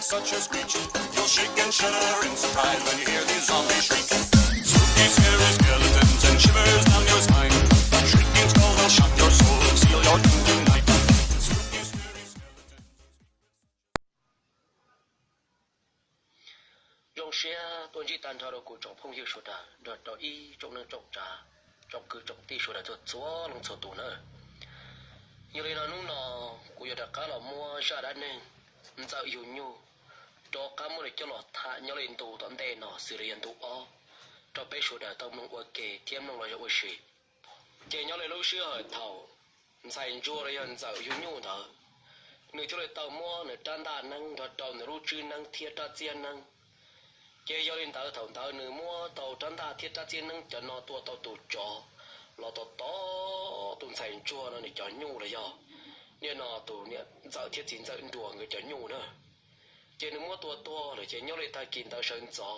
Such a screech, you'll shake and shudder in surprise when you hear these zombies shriek. Spooky, scary skeletons and shivers down your spine. Shrieking skulls will shock your soul, seal your doom tonight. Spooky, scary skeletons. Zoo siab tuaj ntsib tag nrho rau kuv tsoom phooj ywg sawv daws nrog rau ib tsoom neej tsoom tsav, tsoom kwv tsoom tij sawv daws txhua txhua leej txhua tus na. Yog li no hnub no kuv yuav rov qab los muab zaj dab neeg Ntxawm Yug Nyuj rov qab muab nws coj los tham nyob li ntu tom ntej no xws li yog ntu ob rau peb sawv daws tau mloog ua ke thiab mloog los zog ua si. Ces nyob li lub sij hawm thaum ntxhais ntsuag los yog Ntxawm Yug Nyuj ntawd, nws thiaj li tau muab nws rab ntaj neeb nrog rau nws lub tswb neeb thiab rab txiab neeb. Ces yog li ntawd thaum ntawd nws muab tau rab ntaj thiab rab txiab neeb cov no tua tau tus tsov los tom tom tus ntxhais ntsuag no nws cov nyuj los yog niaj no tus niam ntxawm thiab txiv ntxawm nruas nkawd cov nyuj na. Ces nws muab tua tuag lawm ces nyob li tag kis ntawd sawv ntxov,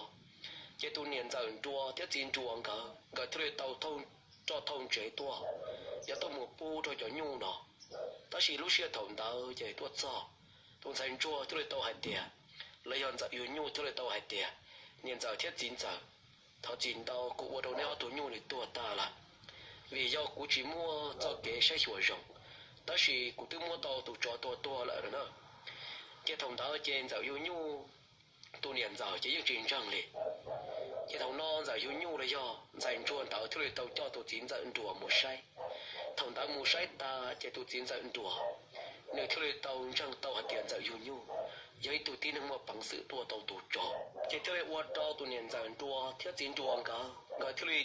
ces tus niam ntxawm nruas thiab txiv nruas nkawd, nkawd thiaj li tau roj thauj ntsev tuaj, yog tuaj mus pub rau cov nyuj no. Tab sis lub sij hawm thaum ntawd ces tuaj txog, tus ntxhais ntsuag thiaj li tau hais tias, los yog Ntxawm Yug Nyuj thiaj li tau hais tias, niam ntxawm thiab txiv ntxawm, thov txim ntau, kuv ua rau neb ob tug nyuj nws tuag tag lawm, vim yog kuv tsis muaj txoj kev saib xyuas zoo, tab sis kuv twb muab tau tus tsov tua tuag lawm na. Ces thaum ntawd ces Ntxawm Yug Nyuj tus niam ntxawm ces yeej tsis ntseeg li. Ces thaum no Ntxawm Yug Nyuj los yog ntxhais ntsuag ntawd thiaj li tau coj tus txiv ntxawm nruas mus saib. Thaum ntawd mus saib tag ces tus txiv ntxawm nruas nws thiaj li tau ntseeg tau hais tias Ntxawm Yug Nyuj yog ib tug tib neeg muaj peev xwm tua tau tus tsov. Ces thiaj li ua rau tus niam ntxawm nruas thiab txiv nruas nkawd, nkawd thiaj li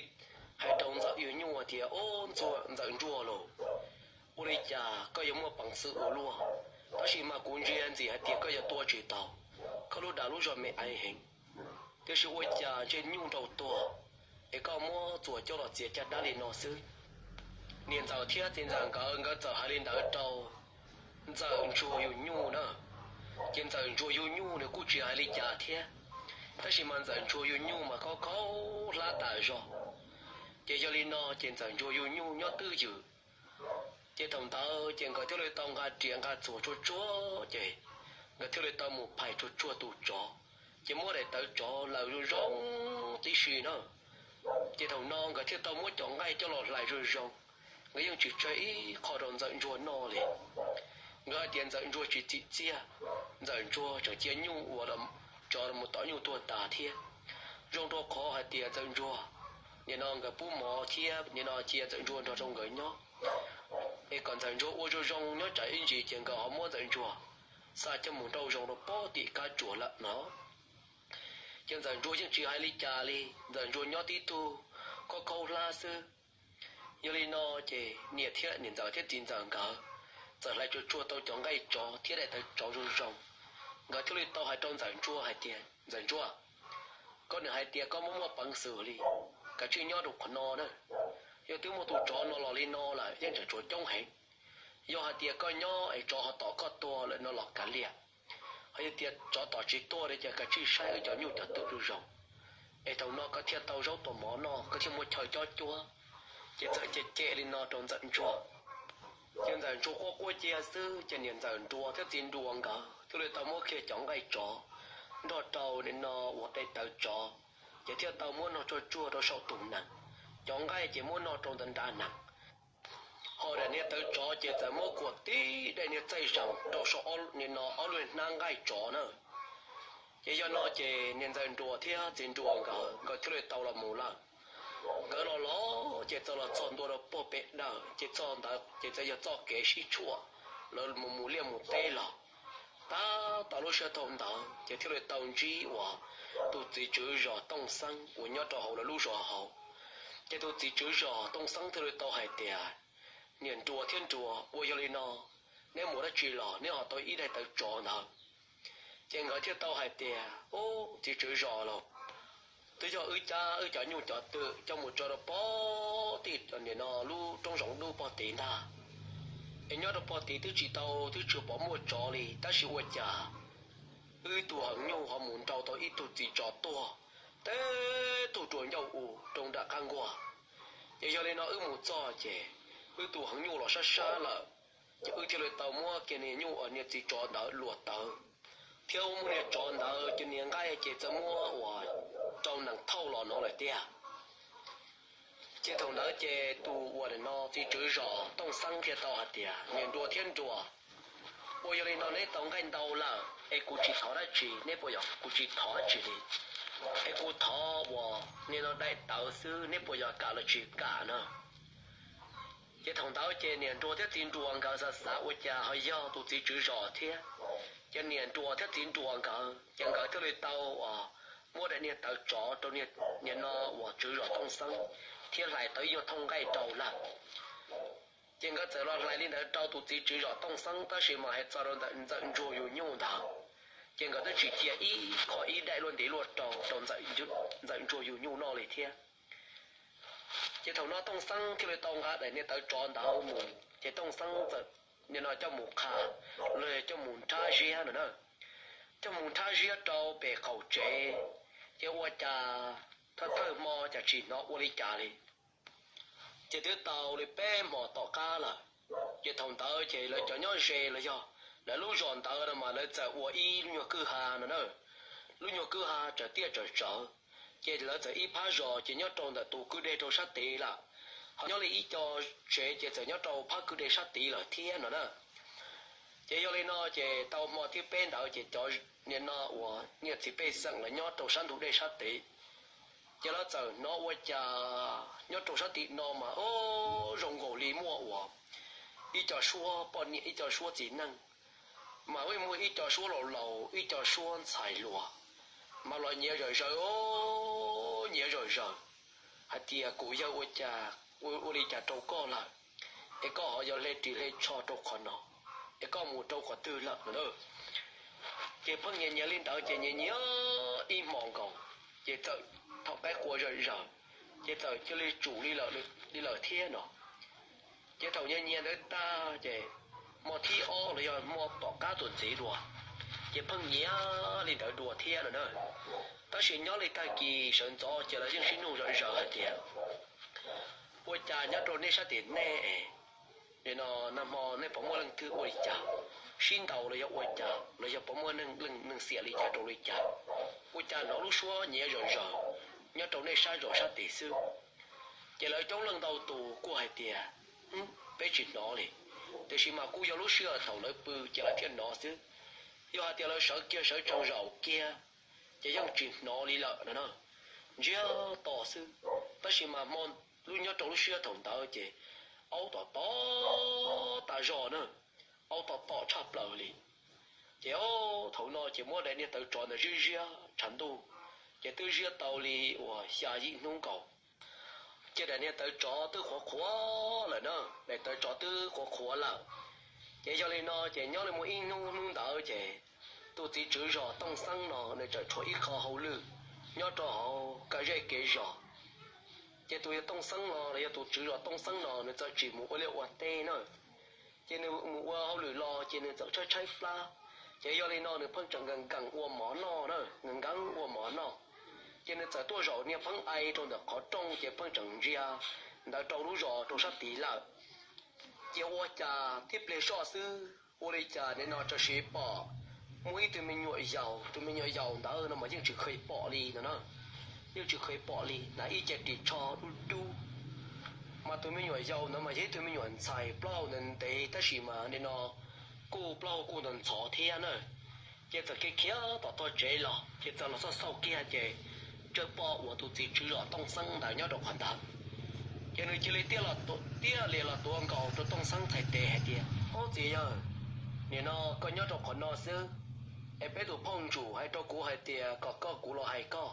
hais rau Ntxawm Yug Nyuj hais tias, Ob, Ntxawm Ntsuag lauj, ua li cas koj yuav muaj peev xwm ua luaj, tab sis mas kuv ntsia ntxim hais tias koj yuav tua tsis tau, koj lub dag lub zog me aiv heev. Tiam sis ua cas ntsej nyuj nrau tuag es koj muab txuas coj los txiav caj dab li no xwb? Niam ntxawm thiab txiv ntxawm nkawd, nkawd txawm hais li ntawd rau Ntxawm Ntsuag Yug Nyuj na. Ces Ntxawm Ntsuag Yug Nyuj nws kuj tsis hais li cas thiab, tab sis mas Ntxawm Ntsuag Yug Nyuj mas khaub khaub hlab tas zog. Ces yog li no ces Ntxawm Ntsuag Yug Nyuj nyob twj ywm. Ces thaum ntawd ces nkawd thiaj li tau nqa riam nqa txuas tsuag tsuag ces nkawd thiaj li tau mus phais tsuag tsuag tus tsov, ces muab daim tawv tsov laws zoo zoo tib si na. Ces thaum no nkawd thiaj tau muab cov nqaij coj los hlais zoo zoo, nkawd yeej tsis tseg ib qho rau Ntxawm Ntsuag noj li. Nkawd hais tias Ntxawm Ntsuag tsis txim txiaj, Ntxawm Ntsuag tseem cia nyuj ua tsov los tom nyuj tuag tas thiab. Zoo rau qhov hais tias Ntxawm Ntsuag, nim no nkawd pub mov thiab nim no cia Ntxawm Ntsuag nrog rau nkawd nyob, es kom Ntxawm Ntsuag ua zoo zoo nyob tsam ib ntsis ces nkawd ho muab Ntxawm Ntsuag xa coj mus nrauj zoo rau pob tim kab tsuas lawm no. Ces Ntxawm Ntsuag yeej tsis hais li cas li, Ntxawm Ntsuag nyob tib tug khaub khaub hlab xwb. Yog li no ces niam thiab niam ntxawm thiab txiv ntxawm nkawd txawm hlais tsuag tsuag tau cov nqaij tsov thiab daim tawv tsov zoo zoo. Nkawd thiaj li tau hais rau Ntxawm Ntsuag hais tias, Ntxawm Ntsuag, koj niam hais tias koj muaj muaj peev xwm li, kav tsij nyob rau qhov no na. Yog twb muaj tus tsov no los li no lawm yeej tseem tshuav coob heev. Yog hais tias koj nyob es tsov ho tom koj tuag lawm no los kav liam, ho yog tias tsov tom tsis tuag li ces kav tsij saib wb cov nyuj cov twm zoo zoo, es thaum no koj thiaj tau zaub tau mov noj, koj thiaj muaj chaw cob cuab. Ces txawm cem cem li no rau Ntxawm Ntsuag. Ces Ntxawm Ntsuag quaj quaj cia xwb ces niam ntxawm nruas thiab txiv nruas nkawd thiaj li tau muab kiag cov nqaij tsov nrog rau nim no uas daim tawv tsov, ces thiaj tau muab noj tsuag tsuag rau saum tus nees, cov nqaij ces muab noj rau ntawm nra nees. Ho daim niag tawv tsov ces txawm muab kuam tib daim niag txaij zees rau saum nim no ob lub hnab nqaij tsov na. Ces yog no ces niam ntxawm nruas thiab txiv nruas nkawd, nkawd thiaj li tau los mus lawm. Nkawd los los ces txawm los txog ntua rau puag pem dawm, ces txog ntawd ces txawm yog txoj kev sib tshuam, lawv mus mus liaj mus teb los. Tab tom lub sij hawm thaum ntawd ces thiaj li tau ntsib uas tus txiv tswv zos Tooj Xeeb uas nyob rau hauv lawv lub zos hauv. Ces tus txiv tswv zos Tooj Xeeb thiaj li tau hais tias, Niam nruas thiab nruas, ua yog li no, neb mus dab tsi los neb ho tau ib daim tawv tsov ntawd? Ces nkawd thiaj tau hais tias, Ub, txiv tswv zos lauj, twb yog wb cab wb cov nyuj cov twm coj mus tso rau pob tim nim no lub roob zoov dub pob tid ntag. Es nyob rau pob tid twb tsis tau, twb tsis pom muaj tsov li, tab sis ua cas wb tug heev nyuj ho mus nrau tau ib tug txiv tsov tuag teb tug rua ncauj u rau nram qab nkuaj. Ces yog li no wb mus txog ces wb tug heev nyuj los sab sab lawm, ces wb thiaj li tau muab kiag niag nyuj uas niag txiv tsov ntawd luas tawv, thiab ua muaj niag tsov ntawd ces niag nqaij ces txawm muab uas rau nees thauj los no lawm tiag. Ces thaum ntawd ces tus uas no txiv tswv zos Tooj Xeeb thiaj tau hais tias, Niam nruas thiab nruas, ua yog li no neb tau nqaij ntau lawm es kuv tsis thov dab tsi, neb puas yog? Kuv tsis thov dab tsi li, es kuv thov uas niag no daim tawv xwb, neb puas yog kam los tsis kam na? Ces thaum ntawd ces niam nruas thiab txiv nruas nkawd xav xav ua cas ho yog tus txiv tswv zos thiab. Ces niam nruas thiab txiv nruas nkawd ces nkawd thiaj li tau muab daim niag tawv tsov rau niag no uas tswv zos Tooj Xeeb, thiab hlais tau ib nyuag thooj nqaij rau lawm. Ces nkawd txawm los hlais li ntawd rau tus txiv tswv zos Tooj Xeeb, tab sis mas hais txog rau ntawm Ntxawm Ntsuag yug nyuj ntawd, ces nkawd twb tsis cia ib qho ib daim luaj ntiv luaj rau rau Ntxawm Ntsuag yug nyuj noj li thiab. Ces thaum no Tooj Xeeb thiaj li tau nqa daim niag tawv tsov ntawd mus, ces Tooj Xeeb txawm nim no coj mus qha, los yog coj mus nrhab ziab no na, coj mus nrhab ziab rau pem qaum tsev. Ces ua cas thawj thawj hmo cas tsis hnov ua li cas li. Ces twb tau li peb hmo tom qab lawm, ces thaum ntawd ces lawv cov nyob ze los yog lawv lub zos ntawd no mas lawv txawm ua ib lub nyuag kwj ha no na, lub nyuag kwj ha tsawm tiaj tsawm tsawv. Ces lawv txawm ib phab zos ces nyob rau ntawm tus kwj deg rau sab tid lawm, ho nyob li ib co tsev ces txawm nyob rau phab kwj deg sab tid lawm thiab no na. Ces yog li no ces tau hmo thib peb ntawd ces cov nim no uas niam txiv pej xeem lawv nyob rau sab ntug dej sab tid, ces lawv txawm hnov ua cas nyob rau sab tim no mas o, zoo nkaus li muaj uas ib co suab poj niam ib co suab txiv neej, mas muaj ib co suab laus laus ib co suab ntxhais hluas, mas los nyiav zawm zaws, nyiav zawm zaws hais tias, Kuv yawg ua cas, ua li cas rau koj lawm, es koj ho yog hle ris hle tsho rau qhov no, es koj mus rau qhov twg lawm no? Ces pheej nyiav nyiav li ntawd ces nyiav nyiav ib hmos nkaus, ces txawm thaum qaib qua zawm zaws, ces txawm cia li tsum li lawm thiab no. Ces thaum nyiav nyiav ntawd tag ces hmo thib ob los yog hmo tom qab txuas ntxiv dua, ces pheej nyiav li ntawd dua thiab no na. Tab sis nyob li tag kis sawv ntxov ces lawv yeej sib nug zom zaws hais tias, Ua cas nyob rau nej sab tim nej, nim no nag hmo nej puas muaj leej twg ua li cas sib ntaus los yog ua cas los yog puas muaj neeg xiam li cas rau li cas, ua cas hnov lub suab nyiav zawm zaws nyob rau nej sab zos sab tid xwb? Ces lawv coob leej ntau tus kuj hais tias, Peb tsis hnov li, tiam sis mas kuj yog lub sij hawm thaum lawv pw ces lawv thiaj hnov xwb. Yog hais tias lawv sawv kiag sawv tsees zaum kiag ces yeej tsis hnov li lawm no na, ntsiag to xwb. Tab sis mas hmo, lub nyob rau lub sij hawm thaum ntawd ces aub tom tom tas zog na, aub tom tom tshaj plaws li. Ces thaum no ces muab daim niag tawv tsov ntawd ziab ziab tshav ntuj, ces twb ziab tau li uas xya yim hnub nkaus. Ces daim niag tawv tsov twb qhuav qhuav lawm na, daim tawv tsov twb qhuav qhuav lawm. Ces yog li no ces nyob li muaj ib hnub, hnub ntawd ces tus txiv tswv zos Tooj Xeeb no nws txawm tshuav ib qho hauj lwm nyob rau hauv kev zej kev zos. Ces tus yog Tooj Xeeb no los yog tus tswv zos Tooj Xeeb no nws txawm tsis mus ua liaj ua teb na, ces nws mus ua hauj lwm los ces nws txawm tshaib tshaib plab. Ces yog li no nws pheej tseem nkees nkees ua mov noj na, nkees nkees ua mov noj. Ces nws txawm tuaj zaum niag pheeb ai rau ntawm qhov rooj ces pheej tseem ntsia ntawd rau lub zos rau sab tid lawm. Ces ua cas tib pliag zoj xwb ua li cas nim no txawm sis pom muaj ib tug me nyuam yaus, tus me nyuam yaus ntawd no mas yeej tsis kheev pom li no na, yeej tsis kheev pom li na, ib ce ris tsho dub dub. Mas tus me nyuam yaus ntawd mas yog ib tug me nyuam ntxhais plaub hau ntev ntev tab sis mas nim no kuj plaub hau kuj ntxhov ntxhov thiab na. Ces txawm khiav khiav tom tog tsev los ces txawm los xauj xauj kiag ces txawm pom uas tus txiv tswv zos Tooj Xeeb ntawd nyob rau qhov ntawd. Ces nws cia li tiaj li los tuav nkaus rau Tooj Xeeb txhais tes hais tias, Ob txiv yawg, nim no koj nyob rau qhov no xwb, es peb tus phauj ntsum hais rau kuv hais tias kom koj kuv los hais koj,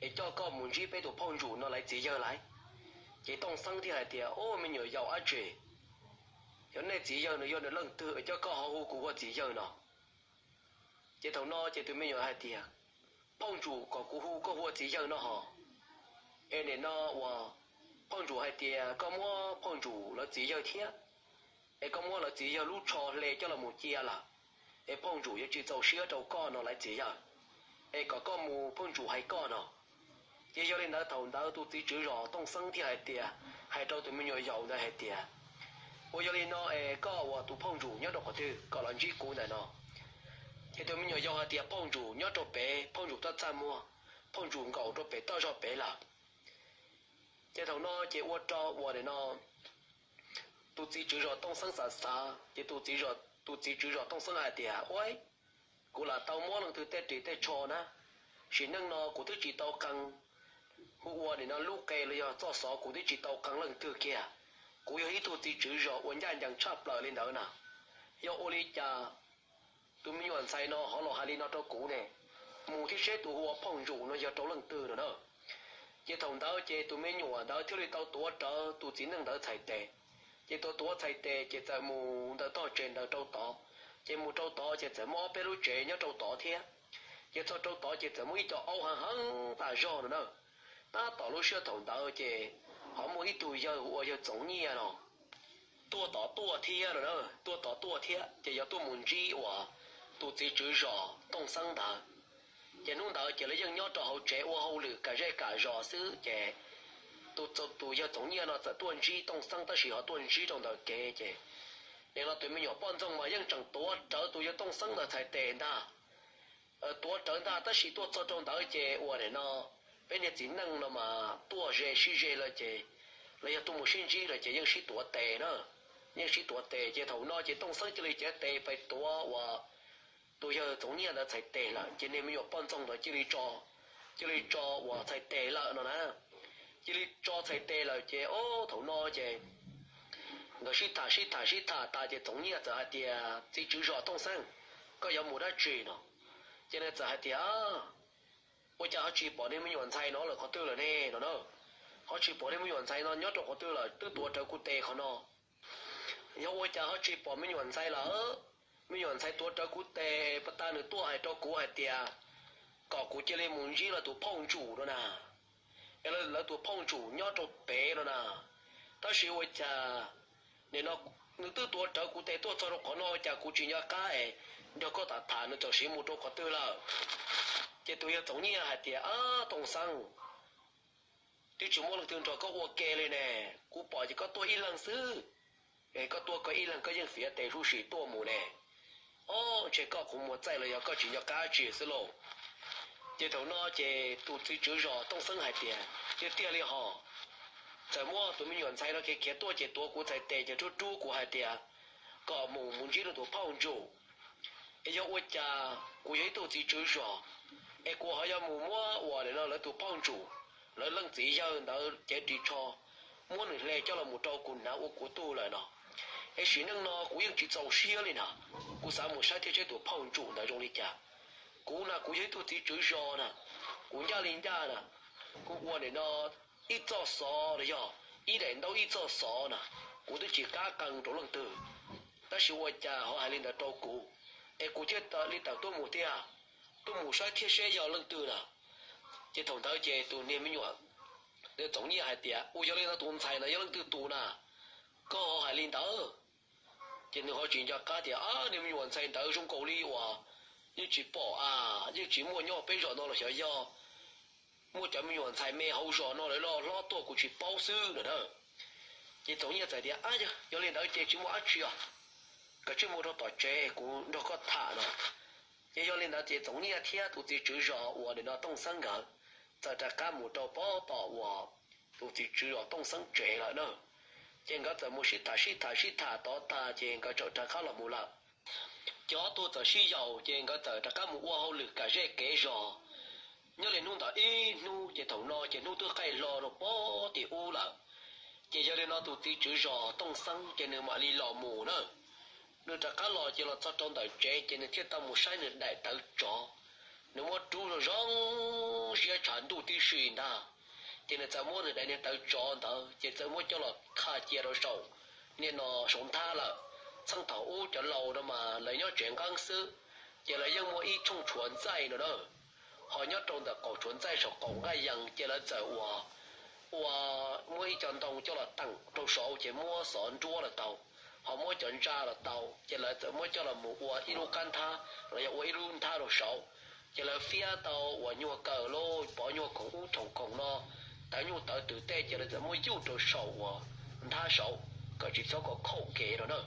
es coj koj mus ntsib peb tus phauj ntsum no lawv txiv yawg lawm. Ces Tooj Xeeb thiaj hais tias, Ub, me nyuam yaus dab tsi, yog nej txiv yawg nws yog nws leej twg es coj koj ho hu kuv ua txiv yawg no? Ces thaum no ces tus me nyuam hais tias, Phauj ntsum kom kuv hu koj ua txiv yawg no hos. Es nim no uas phauj ntsum hais tias koj muab phauj ntsum lawv txiv yawg thiab, es koj muab lawv txiv yawg lub tsho hle coj los mus cia lawm, es phauj ntsum yuav tsis txaus siab rau koj no lawv txiv yawg, es kom koj mus phauj ntsum hais koj no. Ces yog li ntawd thaum ntawd tus txiv tswv zos Tooj Xeeb thiaj hais tias, hais rau tus me nyuam yaus ntawd hais tias, Ua yog li no es koj uas tus phauj ntsum nyob rau qhov twg kom los ntsib kuv ntawm no. Tus me nyuam yaus hais tias, Phauj Ntsum nyob rau pem, Phauj Ntsum txaj txaj muag, Phauj Ntsum nkaum rau pem toj zog pem lawm. Ces thaum no ces ua rau uas nim no tus txiv tswv zos Tooj Xeeb xav xav ces tus txiv, tus txiv tswv zos Tooj Xeeb hais tias, Ua, kuv lam tau muab leej twg tej ris tej tsho na, sim neej no kuv twb tsis tau qee hu ua nim no lub qe los yog txoj xov, kuv twb tsis tau qee leej twg kiag. Kuv yog ib tug txiv tswv zos uas ncaj ncees tshaj plaws li ntawd na. Yog ua li cas tus me nyuam ntxhais no ho los hais li no rau kuv ne? Mus thiab seb tus hu ua Phauj Ntsum no yog rau leej twg no na. Ces thaum ntawd ces tus me nyuam ntawd thiaj li tau tuav rawv tus txiv neej ntawd txhais tes. Ces tuav tuav txhais tes ces txawm mus ntawm tog tsev ntawd rau tod. Ces mus rau tod ces txawm muaj ob peb lub tsev nyob rau tod thiab. Ces txog rau tod ces txawm muaj ib co aub heev heev tas zog no na. Tab tom lub sij hawm thaum ntawd ces ho muaj ib tug yawg hu ua yawg Txoov Nyiaj no tuaj tod tuaj thiab no na, tuaj tod tuaj thiab ces yog tuaj mus ntsib uas tus txiv tswv zos Tooj Xeeb ntawd. Ces hnub ntawd ces lawv yeej nyob rau hauv tsev ua hauj lwm kam zej kam zos xwb ces tus, tus yawg Txoov Nyiaj no txawm tuaj ntsib Tooj Xeeb tab sis ho tuaj ntsib rau ntawm kev ces nim no tus me nyuam poj ntxoog mas yeej tseem tuav rawv tus yawg Tooj Xeeb ntawd txhais tes ntag. Tuav rawv ntag tab sis tuaj txog rau ntawd ces uas nim no peb niag txiv neej no mas tuaj ze sib ze lawm ces los yog tuaj mus sib ntsib lawm ces yeej sib tuav tes na. Yeej sib tuav tes ces thaum no ces Tooj Xeeb cia li cev tes pais tuav uas tus yawg Txoov Nyiaj ntawd txhais tes lawm ces niag me nyuam poj ntxoog ntawd cia li tso, cia li tso uas txhais tes lawm no na. Cia li tso txhais tes lawm ces o thaum no ces nkawd sib tham sib tham sib tham tas ces Txoov Nyiaj txawm hais tias, Txiv tswv zos Tooj Xeeb, koj yuav mus dab tsi no? Ces nws txawm hais tias, Ua cas ho tsis pom niag me nyuam ntxhais no lawm qhov twg lawm ne no na? Ho tsis pom niag me nyuam ntxhais no nyob rau qhov twg lawm, twb tuav rawv kuv tes qhov no. Yog ua cas ho tsis pom me nyuam ntxhais lawm? Me nyuam ntxhais tuav rawv kuv tes, pas tas nws tuaj hais rau kuv hais tias kom kuv cia li mus ntsib lawv tus phauj Ntsum no na. Es lawv tus phauj Ntsum nyob rau pem no na. Tab sis ua cas nim no nws twb tuav rawv kuv tes tuaj txog rau qhov no ua cas kuv tsis nco qab es nrog koj tham tham nws txawm siv mus rau qhov twg lawm? Ces tus yawg Txoov Nyiaj hais tias, Ab Tooj Xeeb, twb tsis muaj leej twg nrog koj ua ke li ne, kuv pom ces koj tuaj ib leeg xwb. Koj tuaj koj ib leeg koj yeej fiav tes zuj zus tuaj mus ne. Ob, ntshe koj qhov muag txaij los yog koj tsis nco qab tsi xwb lauj. Ces thaum no ces tus txiv tswv zos Tooj Xeeb hais tias, Tiag tiag li hos, txawm muaj tus me nyuam ntxhais no khiav khiav tuaj ces tuav kuv txhais tes ces rub rub kuv hais tias kom mus mus ntsib nws tus phauj Ntsum. Es yog ua cas kuv yog ib tug txiv tswv zos es kuv ho yuav mus muab uas nim no lawv tus phauj Ntsum, lawv leej txiv yawg ntawd cev ris tsho, muab nws hle coj los mus rau kuv hnav ua kuv tug lawm no. Es sim neej no kuv yeej tsis txaus siab li na, kuv xav mus saib thiab seb tus phauj Ntsum ntawd zoo li cas. Kuv na kuv yog ib tug txiv tswv zos na, kuv ncaj li ncaj na, kuv ua nim no ib txoj xov los yog ib daim ntaub ib txoj xov na, kuv twb tsis kam qee rau leej twg. Tab sis ua cas ho hais li ntawd rau kuv, es kuv thiaj li tawm tuaj mus tiag, tuaj mus saib thiab seb yog leej twg na. Ces thaum ntawd ces tus niag me nyuam Txoov Nyiaj hais tias, Ua yog li ntawd tus ntxhais ntawd yog leej twg tus na? Koj ho hais li ntawd. Ces nws ho tsis nco qab tias, Ab, niag me nyuam ntxhais ntawd zoo nkaus li uas yeej tsis pom a, yeej tsis muaj nyob peb zos no los xyov yog muaj cov me nyuam ntxhais me hauv zos no lawv loj hlob tuaj kuv tsis paub xwb no na. Ces Txoov Nyiaj txawm tias, Ab, yog li ntawd ces tsis muaj dab tsi os, koj cia li mus rau tom tsev kuv nrog koj tham no. Ces yog li ntawd ces Txoov Nyiaj thiab tus txiv tswv zos uas nim no Tooj Xeeb nkawd txawm rov qab mus rau pem tom uas tus txiv tswv zos Tooj Xeeb tsev lawm na. Ces nkawd txawm mus sib tham sib tham sib tham tod tag ces nkawd txawm rov qab los mus lawm. Ces ob tug txawm sib yaum ces nkawd txawm rov qab mus ua hauj lwm kam zej kev zos. Nyob li hnub ntawd ib hnub ces thaum no ces hnub twb qaij hlo rau pem tim ub lawm. Ces yog li no tus txiv tswv zos Tooj Xeeb ces nws mam li los mus na. Nws rov qab los ces los txog rau ntawm tsev ces nws thiaj tau mus saib nws daim tawv tsov. Nws muab rub zoo zoo siab tshav ntuj tib si ntag. Ces nws txawm muab nws daim niag tawv tsov ntawd ces txawm muab coj los qha cia rau saum, nim no saum nthab lawm. Txheej thaum ub cov laus no mas lawv nyob tsev nqeeb xwb, ces lawv yeej muaj ib tshooj tshuav ntxaij no na. Ho nyob rau ntawm qaum tshuav ntxaij saum qaum nqaij yees ces lawv txawm ua, ua, muab ib co ntoo coj los teem rau saud ces muab xov nruab los tau, ho muab cov ntsa los tau, ces lawv txawm muab coj los mus ua ib lub qab nthab los yog ua ib lub nthab rau saud. Ces lawv fiab tau uas nyuag kaws lub pov nyuag khoom ub thoom khoom no, tawv nyuj tawv twm tej ces lawv txawm muab yuj rau saum uas nthab saud kom tsis txhob kom khaum kev no na.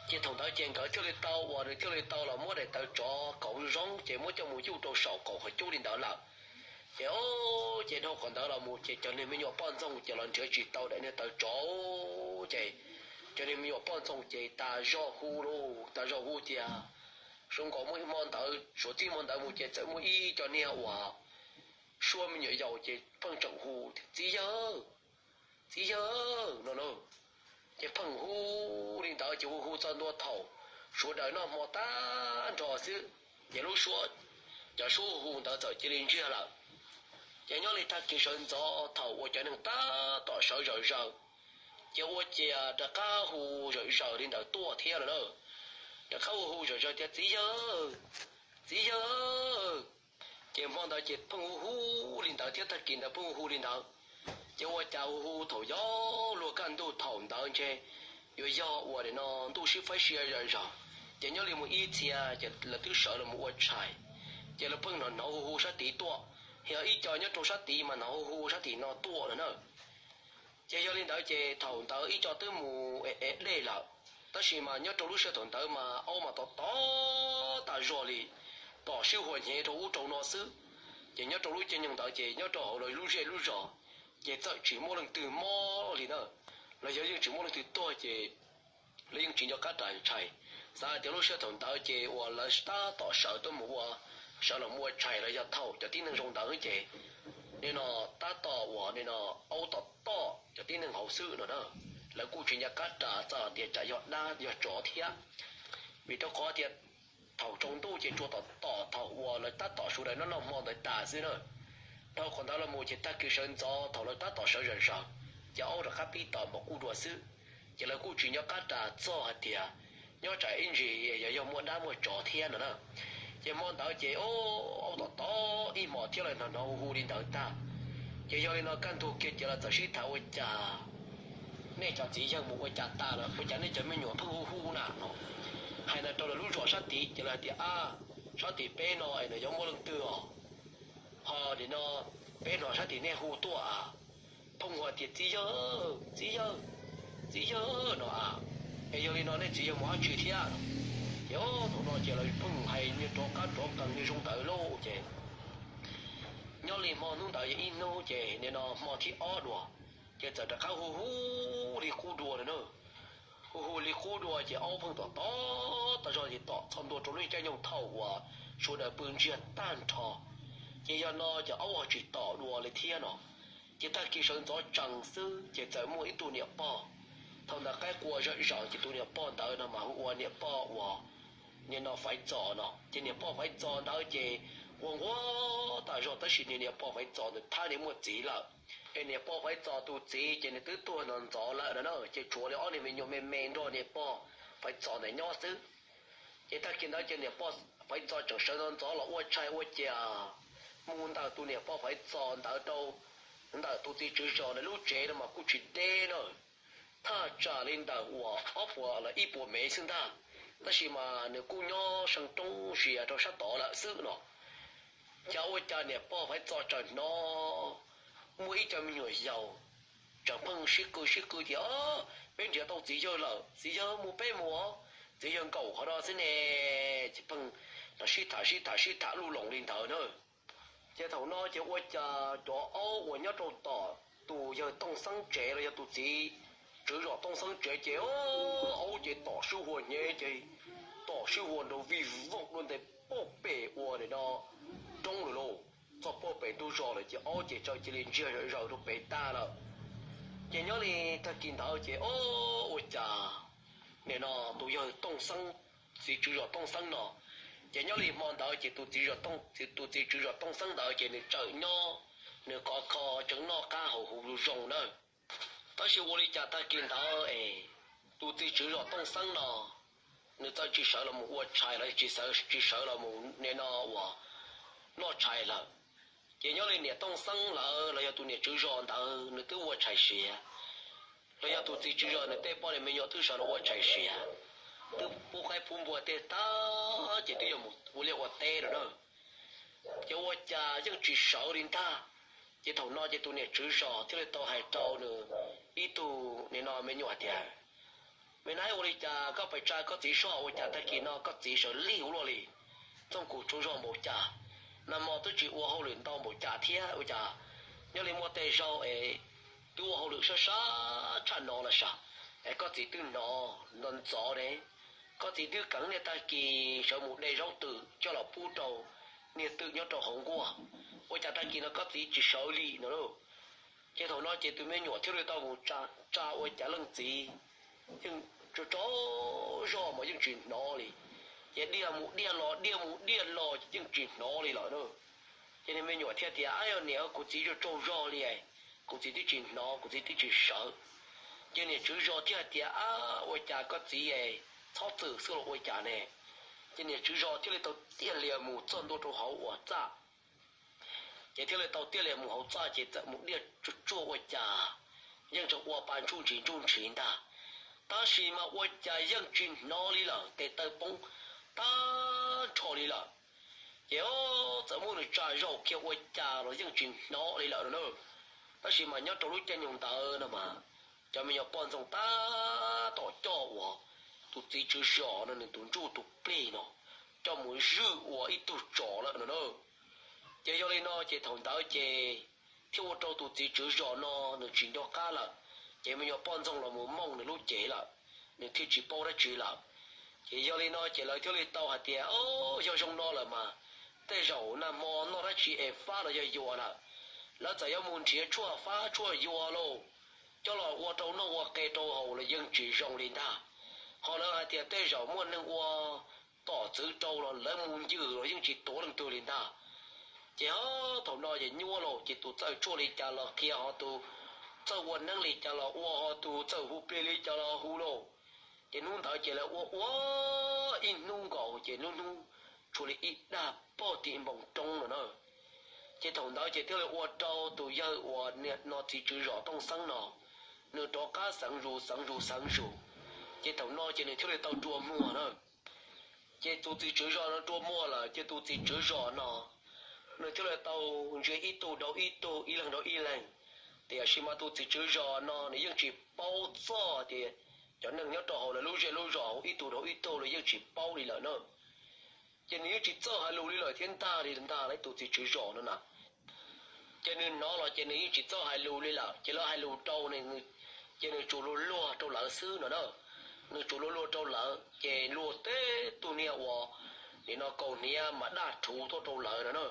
Ces thaum ntawd ces nkawd thiaj li tau uas nws thiaj li tau los muab daim tawv tsov kauv zoo ces muab coj mus yuj rau saum qaum qhov cub li ntawd lawm. Ces o, ces dhau qhov ntawd los mus ces cov niag me nyuam poj ntxoog ces los nrhiav tsis tau daim niag tawv tsov. Ces cov niag me nyuam poj ntxoog ces tas zog hu lauj, tas zog hu tias, zoo nkaus muaj ib hmo ntawd suav txij hmo ntawd mus ces txawm muaj ib co niag uas suab me nyuam yaus ces pheej tseem hu tias txiv yawg, txiv yawg no na. Ces pheej hu li ntawd ces hu hu txog ntua thaum sawv daws noj hmo tag nrho xwb, ces lub suab, cov suab hu hu ntawd txawm cia li ntsiag lawm. Ces nyob li tag kis sawv ntxov thaum uas cov neeg tab tom sawv zom zaws, ces ua ciav rov qab hu zom zaws li ntawd tuaj thiab lawm na. Rov qab hu hu zom zaws tias txiv yawg, txiv yawg. Ces hmo ntawd ces pheej hu hu li ntawd thiab tag kis ntawd pheej hu hu li ntawd. Ces ua cas hu hu thaum yog luag kaj ntug thaum ntawd ntshe yuav yog uas no ntuj sib faib sia zom zaws. Ces nyob li mus ib txhia ces lawv twb sawv los mus ua tshais, ces lawv pheej hnov hnov hu hu sab tid tuaj, yog ib co nyob rau sab tid mas hnov hu hu sab tim no tuaj no na. Ces yog li ntawd ces thaum ntawd ib co twb mus ev dej lawm, tab sis mas nyob rau lub sij hawm thaum ntawd mas aub mas tom tom tas zog li, tom sib huas hnyev rau ub rau no xwb. Ces nyob rau lub caij nyoog ntawd ces nyob rau hauv lawv lub zej lub zos ces txawm tsis muaj leej twg mob li na, los yog yeej tsis muaj leej twg tuag ces lawv yeej tsis nco qab ras ntshai. Xav hais tias lub sij hawm thaum ntawd ces uas lawv tab tom sawv tuaj mus ua, sawv los ua tshais los yog thaum cov tib neeg zoo ntawd ces nim no tab tom uas nim no aub tom tom cov tib neeg hauv xwb no na. Lawv kuj tsis nco qab ras txog tias tsam yog dab yog tsov thiab, vim rau qhov tias thaum tsaus ntuj ces tsuas tom tom thaum uas lawv tab tom sawv daws noj noj hmo ntawd tas xwb na. Dhau qhov ntawd los mus ces tag kis sawv ntxov thaum lawv tab tom sawv zom zaws, ces aub rov qab pib tom npaum kuj dua xwb, ces lawv kuj tsis nco qab ras txog hais tias nyob tsam ib ntsis yog, yog muaj dab muaj tsov thiab no na. Ces hmo ntawd ces aub tom tom ib hmos thiab lawv hnov hnov hu hu li ntawd tag. Ces yog li no kaj ntug kiag ces lawv txawm sib tham ua cas nej cov txiv yawg mus ua cas tas lawm, ua cas nej cov me nyuam pheej hu hu na no. Hais ntawd rau lawv lub zos sab tid ces lawv hais tias a, sab tim peb no es nws yuav muaj leej twg os, ho nim no peb hnov sab tim nej hu tuaj a, pheej hu tias txiv yawg, txiv yawg, txiv yawg no a, es yog li no nej txiv yawg mus dab tsi thiab? Ces thaum no ces lawv pheej hais niag rov qab rov qees niag zoo ntawd lauj. Ces nyob li hmo hnub ntawd yog ib hnub ces nim no hmo thib ob dua, ces txawm rov qab hu hu li qub dua no na. Hu hu li qub dua ces aub pheej tom tom tas zog ces tom txog ntua rau lub caij nyoog thaum uas sawv daws pw ntsiag tag nrho, ces yog no ces aub ho tsis tom dua li thiab no. Ces tag kis sawv ntxov tsees xwb ces txawm muaj ib tug niam pog, thaum ntawd qaib qua zom zaws ces tus niam pog ntawd no mas hu ua niam pog uas nim no Faiv Txos no. Ces niam pog Faiv Txos ntawd ces ua nquag tas zog tab sis niag niam pog Faiv Txos ntawd thab niag muaj txiv lawm, es niam pog Faiv Txos tus txiv ces nws twb tuag ntxov ntxov lawm no na, ces tshuav li ob niag me nyuam me me nrog niam pog Faiv Txos ntawd nyob xwb. Ces tag kis ntawd ces niam pog Faiv Txos tseem sawv ntxov ntxov los ua tshais ua ciav mus ntawm tus niam pog Faiv Txos ntawd rau ntawm tus txiv tswv zos lawv lub tsev no mas kuj tsis deb na, thaj tsam li ntawm uas ob puas los ib puas mev xwb ntag, tab sis mas nws kuj nyob seev roob siav rau sab tod lawm xwb no. Cas ua cas niam pog Faiv Txos tseem hnov muaj ib co me nyuam yaus tseem pheej sib qw sib qw tias, peb nrhiav tau txiv yawg lawm, txiv yawg mus peb mus, txiv yawg nkaum qhov no xwb ne. Ces pheej sib tham sib tham sib tham luj loos li ntawd na. Ces thaum no ces ua cas cov aub uas nyob rau tom tus yawg Tooj Xeeb tsev los yog tus txiv tswv zos Tooj Xeeb tsev ces aub ces tom sib huas hnyev ces tom sib huas nrov vij voog dua ntes pog pem ua nim no roob lawm lauj, txog pog pem ntug zos lawm ces aub ces tsaws cia li ntsiag zom zaws rau pem tag lawm. Ces nyob li tag kis ntawd ces o, ua cas nim no tus yawg Tooj Xeeb, txiv tswv zos Tooj Xeeb no, ces nyob li hmo ntawd ces tus txiv, tus txiv tswv zos Tooj Xeeb ntawd ces nws tseem nyob, nws khov kho tseem noj qab haus huv zoo na. Tab sis ua li cas tag kis ntawd es tus txiv tswv zos Tooj Xeeb no nws txawm tsis sawv los mus ua tshais los tsis sawv los mus nim no uas noj tshais lawm. Ces nyob li niam Tooj Xeeb lawv los yog tus niam tswv zos ntawd nws twb ua tshais siav, los yog tus txiv tswv zos nws tej poj niam me nyuam twb sawv los ua tshais siav, twb pub qaib pub npua tej tag ces twb yog mus ua liaj ua teb lawm na. Ces ua cas yeej tsis sawv li ntag. Ces thaum no ces tus niam tswv zos thiaj li tau hais rau nws ib tug nim no me nyuam hais tias, Me nab, ua li cas koj pais tsa koj txiv soj ua cas tag kis no koj txiv sawv lig ua luaj li? Txooj kuv tsaug zog npaum cas, nag hmo twb tsis ua hauj lwm ntau npaum cas thiab ua cas nyob li muaj tej zaug es twb ua hauj lwm sab sab tshaj no los sav, es koj txiv twb hnov ntxov ntxov ne, koj txiv twb keev niaj tag kis sawv mus de zaub twm coj los pub rau niag twm nyob rau hauv nkuaj, ua cas tag kis no koj txiv tsis sawv li no lauj. Ces thaum no ces tus me nyuam thiaj li tau mus tsa ua cas leej txiv yeej tsaug tsaug zog mas yeej tsis hnov li. Ces diaj mus diaj los diaj mus diaj los ces yeej tsis hnov li lawm na. Ces niag me nyuam thiaj tias, Ab, yog niam, kuv txiv tsaug tsaug zog li, kuv txiv twb tsis hnov, kuv txiv twb tsis sawv. Ces niam tswv zos thiaj hais tias, Ab, ua cas koj txiv es txhob txwm xwb los ua cas ne? Ces niam tswv zos thiaj li tau tiaj lias mus txog ntua rau hauv uas txaj. Ces thiaj li tau tiaj lias mus hauv txaj ces txawm mus diaj tsuj tsuaj ua cas yeej tseem ua pa ntsuj ntshis ntsuj ntshis ntag, tab sis mas ua cas yeej tsis hnov li lawm, tes taw poob tag nrho li lawm. Ces txawm muab nws tsa zaum kiag ua cas los yeej tsis hnov li lawm no na. Tab sis mas nyob rau lub caij nyoog ntawd no mas cov me nyuam poj ntxoog tab tom coj uas tus txiv tswv zos no nws tus ntsuj tus plig no coj mus zwj ua ib tug tsov lawm no na. Ces yog li no ces thaum ntawd ces thiaj ua rau tus txiv tswv zos no nws tsis nco qab lawm, ces me nyuam poj ntxoog los mus mooj nws lub cev lawm, nws thiaj tsis paub dab tsi lawm. Ces yog li no ces lawv thiaj li tau hais tias, O, yog zoo no lawm mas tej zaum nag hmo noj dab tsi es fab los yog yuav lawm, lawv txawm yuav mus nrhiav tshuaj fab tshuaj yuav lauj, coj los ua rau noj ua qe rau haus los yeej tsis zoo li ntag. Ho lawv hais tias tej zaum muaj neeg ua tom txwv rau los lawv mus ncws los yeej tsis tuav leej twg li ntag. Ces thaum no ces nyuaj lauj, ces tus txawj tshuaj li cas los qhia, ho tus txawj ua neeb li cas los ua, ho tus txawj hu plig li cas los hu lauj. Ces hnub ntawd ces lawv ua ua ib hnub nkaus ces lub hnub tshuav li ib dag pog tim npoo roob no na. Ces thaum ntawd ces thiaj li ua rau tus yawg uas niam no txiv tswv zos Tooj Xeeb no, nws rov qab xeev zus xeev zus xeev zus. Ces thaum no ces nws thiaj li tau rua muag na. Ces tus txiv tswv zos no rua muag lawm ces tus txiv tswv zos no nws thiaj li tau ntsia ib tug rau ib tug, ib leeg rau ib leeg. Tiam sis mas tus txiv tswv zos no nws yeej tsis paub txog tias cov neeg nyob rau hauv lawv lub zej lub zos ib tug rau ib tug los yeej tsis paub li lawm na. Ces nws yeej tsis txawj hais lus li lawm thiab ntag li ntag, lawv tus txiv tswv zos no na. Ces nws hnov los ces nws yeej tsis txawj hais lus li lawm, ces lawv hais lus rau, ces nws tsuas luag luag rau lawv xwb no na. Nws tsuas luag luag rau lawv ces luag teb tug niag uas nim no kaus hniav mas daj rhuv tuaj rau lawv no na.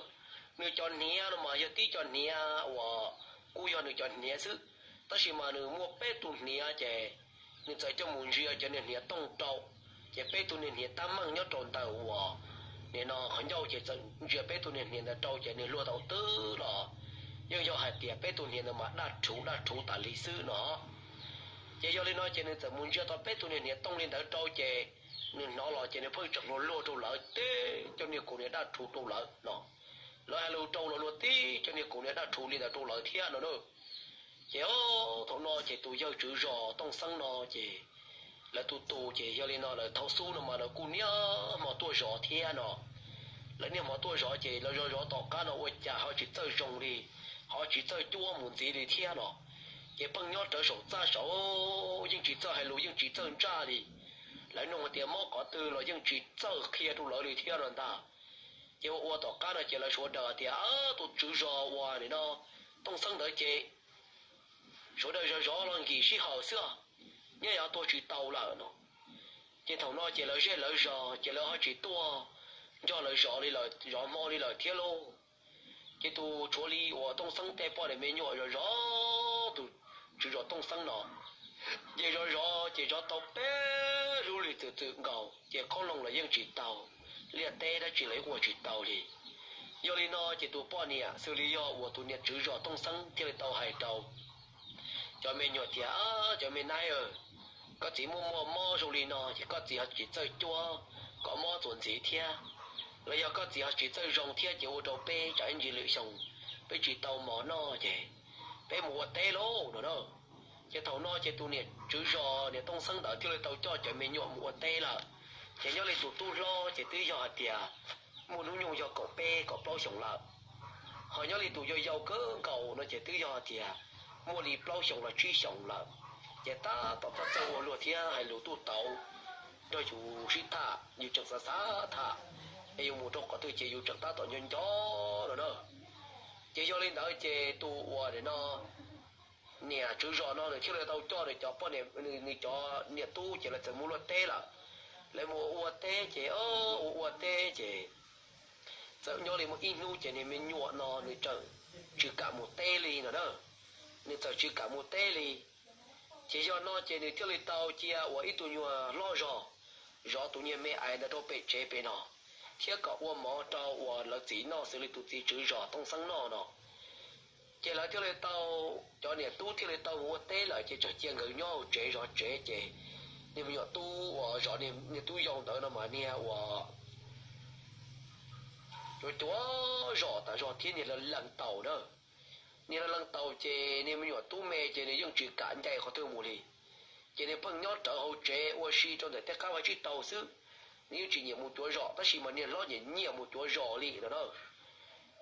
Nws cov hniav no mas yog tib cov hniav uas kuj yog nws cov hniav xwb, tab sis mas nws muaj peb tug hniav ces nws txawm coj mus ntsia cov niag hniav tooj rau, ces peb tug niag hniav tab meeg nyob rau ntawm uas nim no qhov ncauj ces txawm ntsia peb tug niag hniav ntawd rau ces nws luag tau twb los yeej yog hais tias peb tug hniav ntawd mas daj rhuv daj rhuv tas li xwb no. Ces yog li no ces nws txawm mus ntsia tau peb tug niag hniav tooj li ntawd rau ces nws hnov los ces nws pheej tseem luag luag rau lawv teb cov niag kaus hniav daj rhuv rau lawv no. Lawv hais lus rau los luag teb cov niag kaus hniav daj rhuv li ntawd rau lawv thiab no na. Ces thaum no ces tus yawg tswv zos Tooj Xeeb no ces lawv tus tus ces yog li no lawv thaum xub no mas lawv kuj niaj hmo tuaj zov thiab no. Lawv niaj hmo tuaj zov ces lawv zov zov tom qab no ua cas ho tsis txawj zoo li, ho tsis txawj cuab mus ntxiv li thiab no. Ces pheej nyob rawv saum txaj saud yeej tsis txawj hais lus yeej tsis txawj ntsaj li. Lawv nug hais tias mob qhov twg los yeej tsis txawj qhia rau lawv li thiab no ntag. Ces ua ua tom qab no ces lawv sawv daws tias tus tswv zos uas nim no Tooj Xeeb ntawd ces sawv daws zov zov los nkim sij hawm xwb, nyob yav tuag tsis tau lawm no. Ces thaum no ces lawv zej lawv zos ces lawv ho tsis tuaj nrog lawv zov li lawm, zov hmo li lawm thiab lauj. Ces tus tshuav li uas Tooj Xeeb tej poj niam me nyuam zov zov tus tswv zos Tooj Xeeb no, ces zov zov ces zov tau peb lub hlis txwm txwm nkaus ces qoob loo los yeej tsis tau, liaj teb dab tsi los yeej ua tsis tau li. Yog li no ces tus poj niam xws li yog uas tus niam tswv zos Tooj Xeeb thiaj li tau hais rau cov me nyuam tias, Cov me nab, koj txiv muaj muaj mob zoo li no ces koj txiv ho tsis txawj cuab kom mob txuas ntxiv thiab, los yog koj txiv ho tsis txawj zoo thiab ces ua rau peb tsam ib ntsis lwm xyoo peb tsis tau mov noj ces peb mus ua teb lauj no na. Ces thaum no ces tus niam tswv zos niam Tooj Xeeb ntawd thiaj li tau coj cov me nyuam mus ua teb lawm. Ces nyob li tus tub hlob ces twb yog hais tias muaj hnub nyoog yog kaum peb kaum plaub xyoos lawm, ho nyob li tus yau yau kawg nkaus no ces twb yog hais tias muaj li plaub xyoos los tsib xyoos lawm. Ces tab tom txawj ua luag thiab hais lus tuj tauv nrog yus sib tham, yus tseem xav xav tham es yus mus rau qhov twg ces yus tseem tab tom nco nco no na. Ces yog li ntawd ces tus uas nim no niam tswv zos no nws thiaj li tau coj nws cov poj niam, nws cov niam tub ces lawv txawm mus luaj teb lawm. Lawv mus ua teb ces ua ua teb ces txawm nyob li muaj ib hnub ces niag me nyuam no nws tseem tsis kam mus teb li no na. Nws txawm tsis kam mus teb li. Ces yog no ces nws thiaj li tau cia uas ib tug nyuag hlob zog zov tus niag me ais ntawd rau pem tsev pem no, thiab kom ua mov rau uas lawv txiv noj xws li tus txiv tswv zos Tooj Xeeb noj no. Ces lawv thiaj li tau, cov niam tub thiaj li tau mus ua teb lawm ces tseem cia nkawd nyob hauv tsev zov tsev ces niag me nyuam tub uas zov niag tub yau ntawd no mas niag uas cuav cuav zos tas zog thiab niag lees taus na. Niag lees taus ces niag me nyuam tub me ces nws yeej tsis kam ncaim qhov twg mus li. Ces nws pheej nyob rawv hauv tsev ua si rau ntawm tej qab vaj tsib taug xwb. Nws yeej tsis nyiam mus cuav zos tab sis mas niag hlob nyiam nyiam mus cuav zos li no na.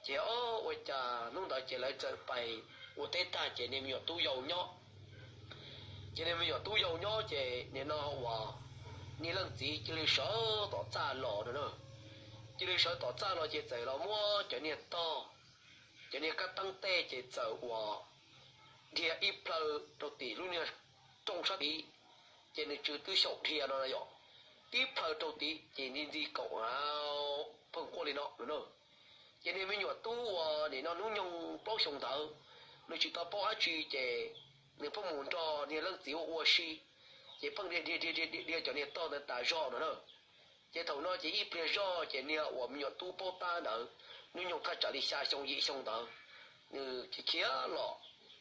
Ces o, ua cas hnub ntawd ces lawv txawm pais ua teb tag ces niag me nyuam tub yau nyob. Ces niag me nyuam tub yau nyob ces nim no uas niag leej txiv cia li sawv tom txaj los no na. Cia li sawv tom txaj los ces txawm los muab cov niag tog, cov niag kab teeb tej ces txawm uas dhia ib plhaw rau tim lub niag rooj sab tid. Ces nws tsw twb xyaum dhia no yom, tib plhaw rau tid ces ntxi ntxi kaum a, pheej quaj li no no na. Ces niag me nyuam tub uas nim no hnub nyoog plaub xyoo ntawd, nws tsis tau paub dab tsi ces nws pheej mus nrog niag leej txiv ua ua si, ces pheej dhia dhia dhia cov niag tog ntawd tas zog no na. Ces thaum no ces ib pliag zog ces niag uas me nyuam tub paub tab ntawd, hnub nyoog thaj tsam li xya xyoo yim xyoo ntawd, nws khiav khiav los.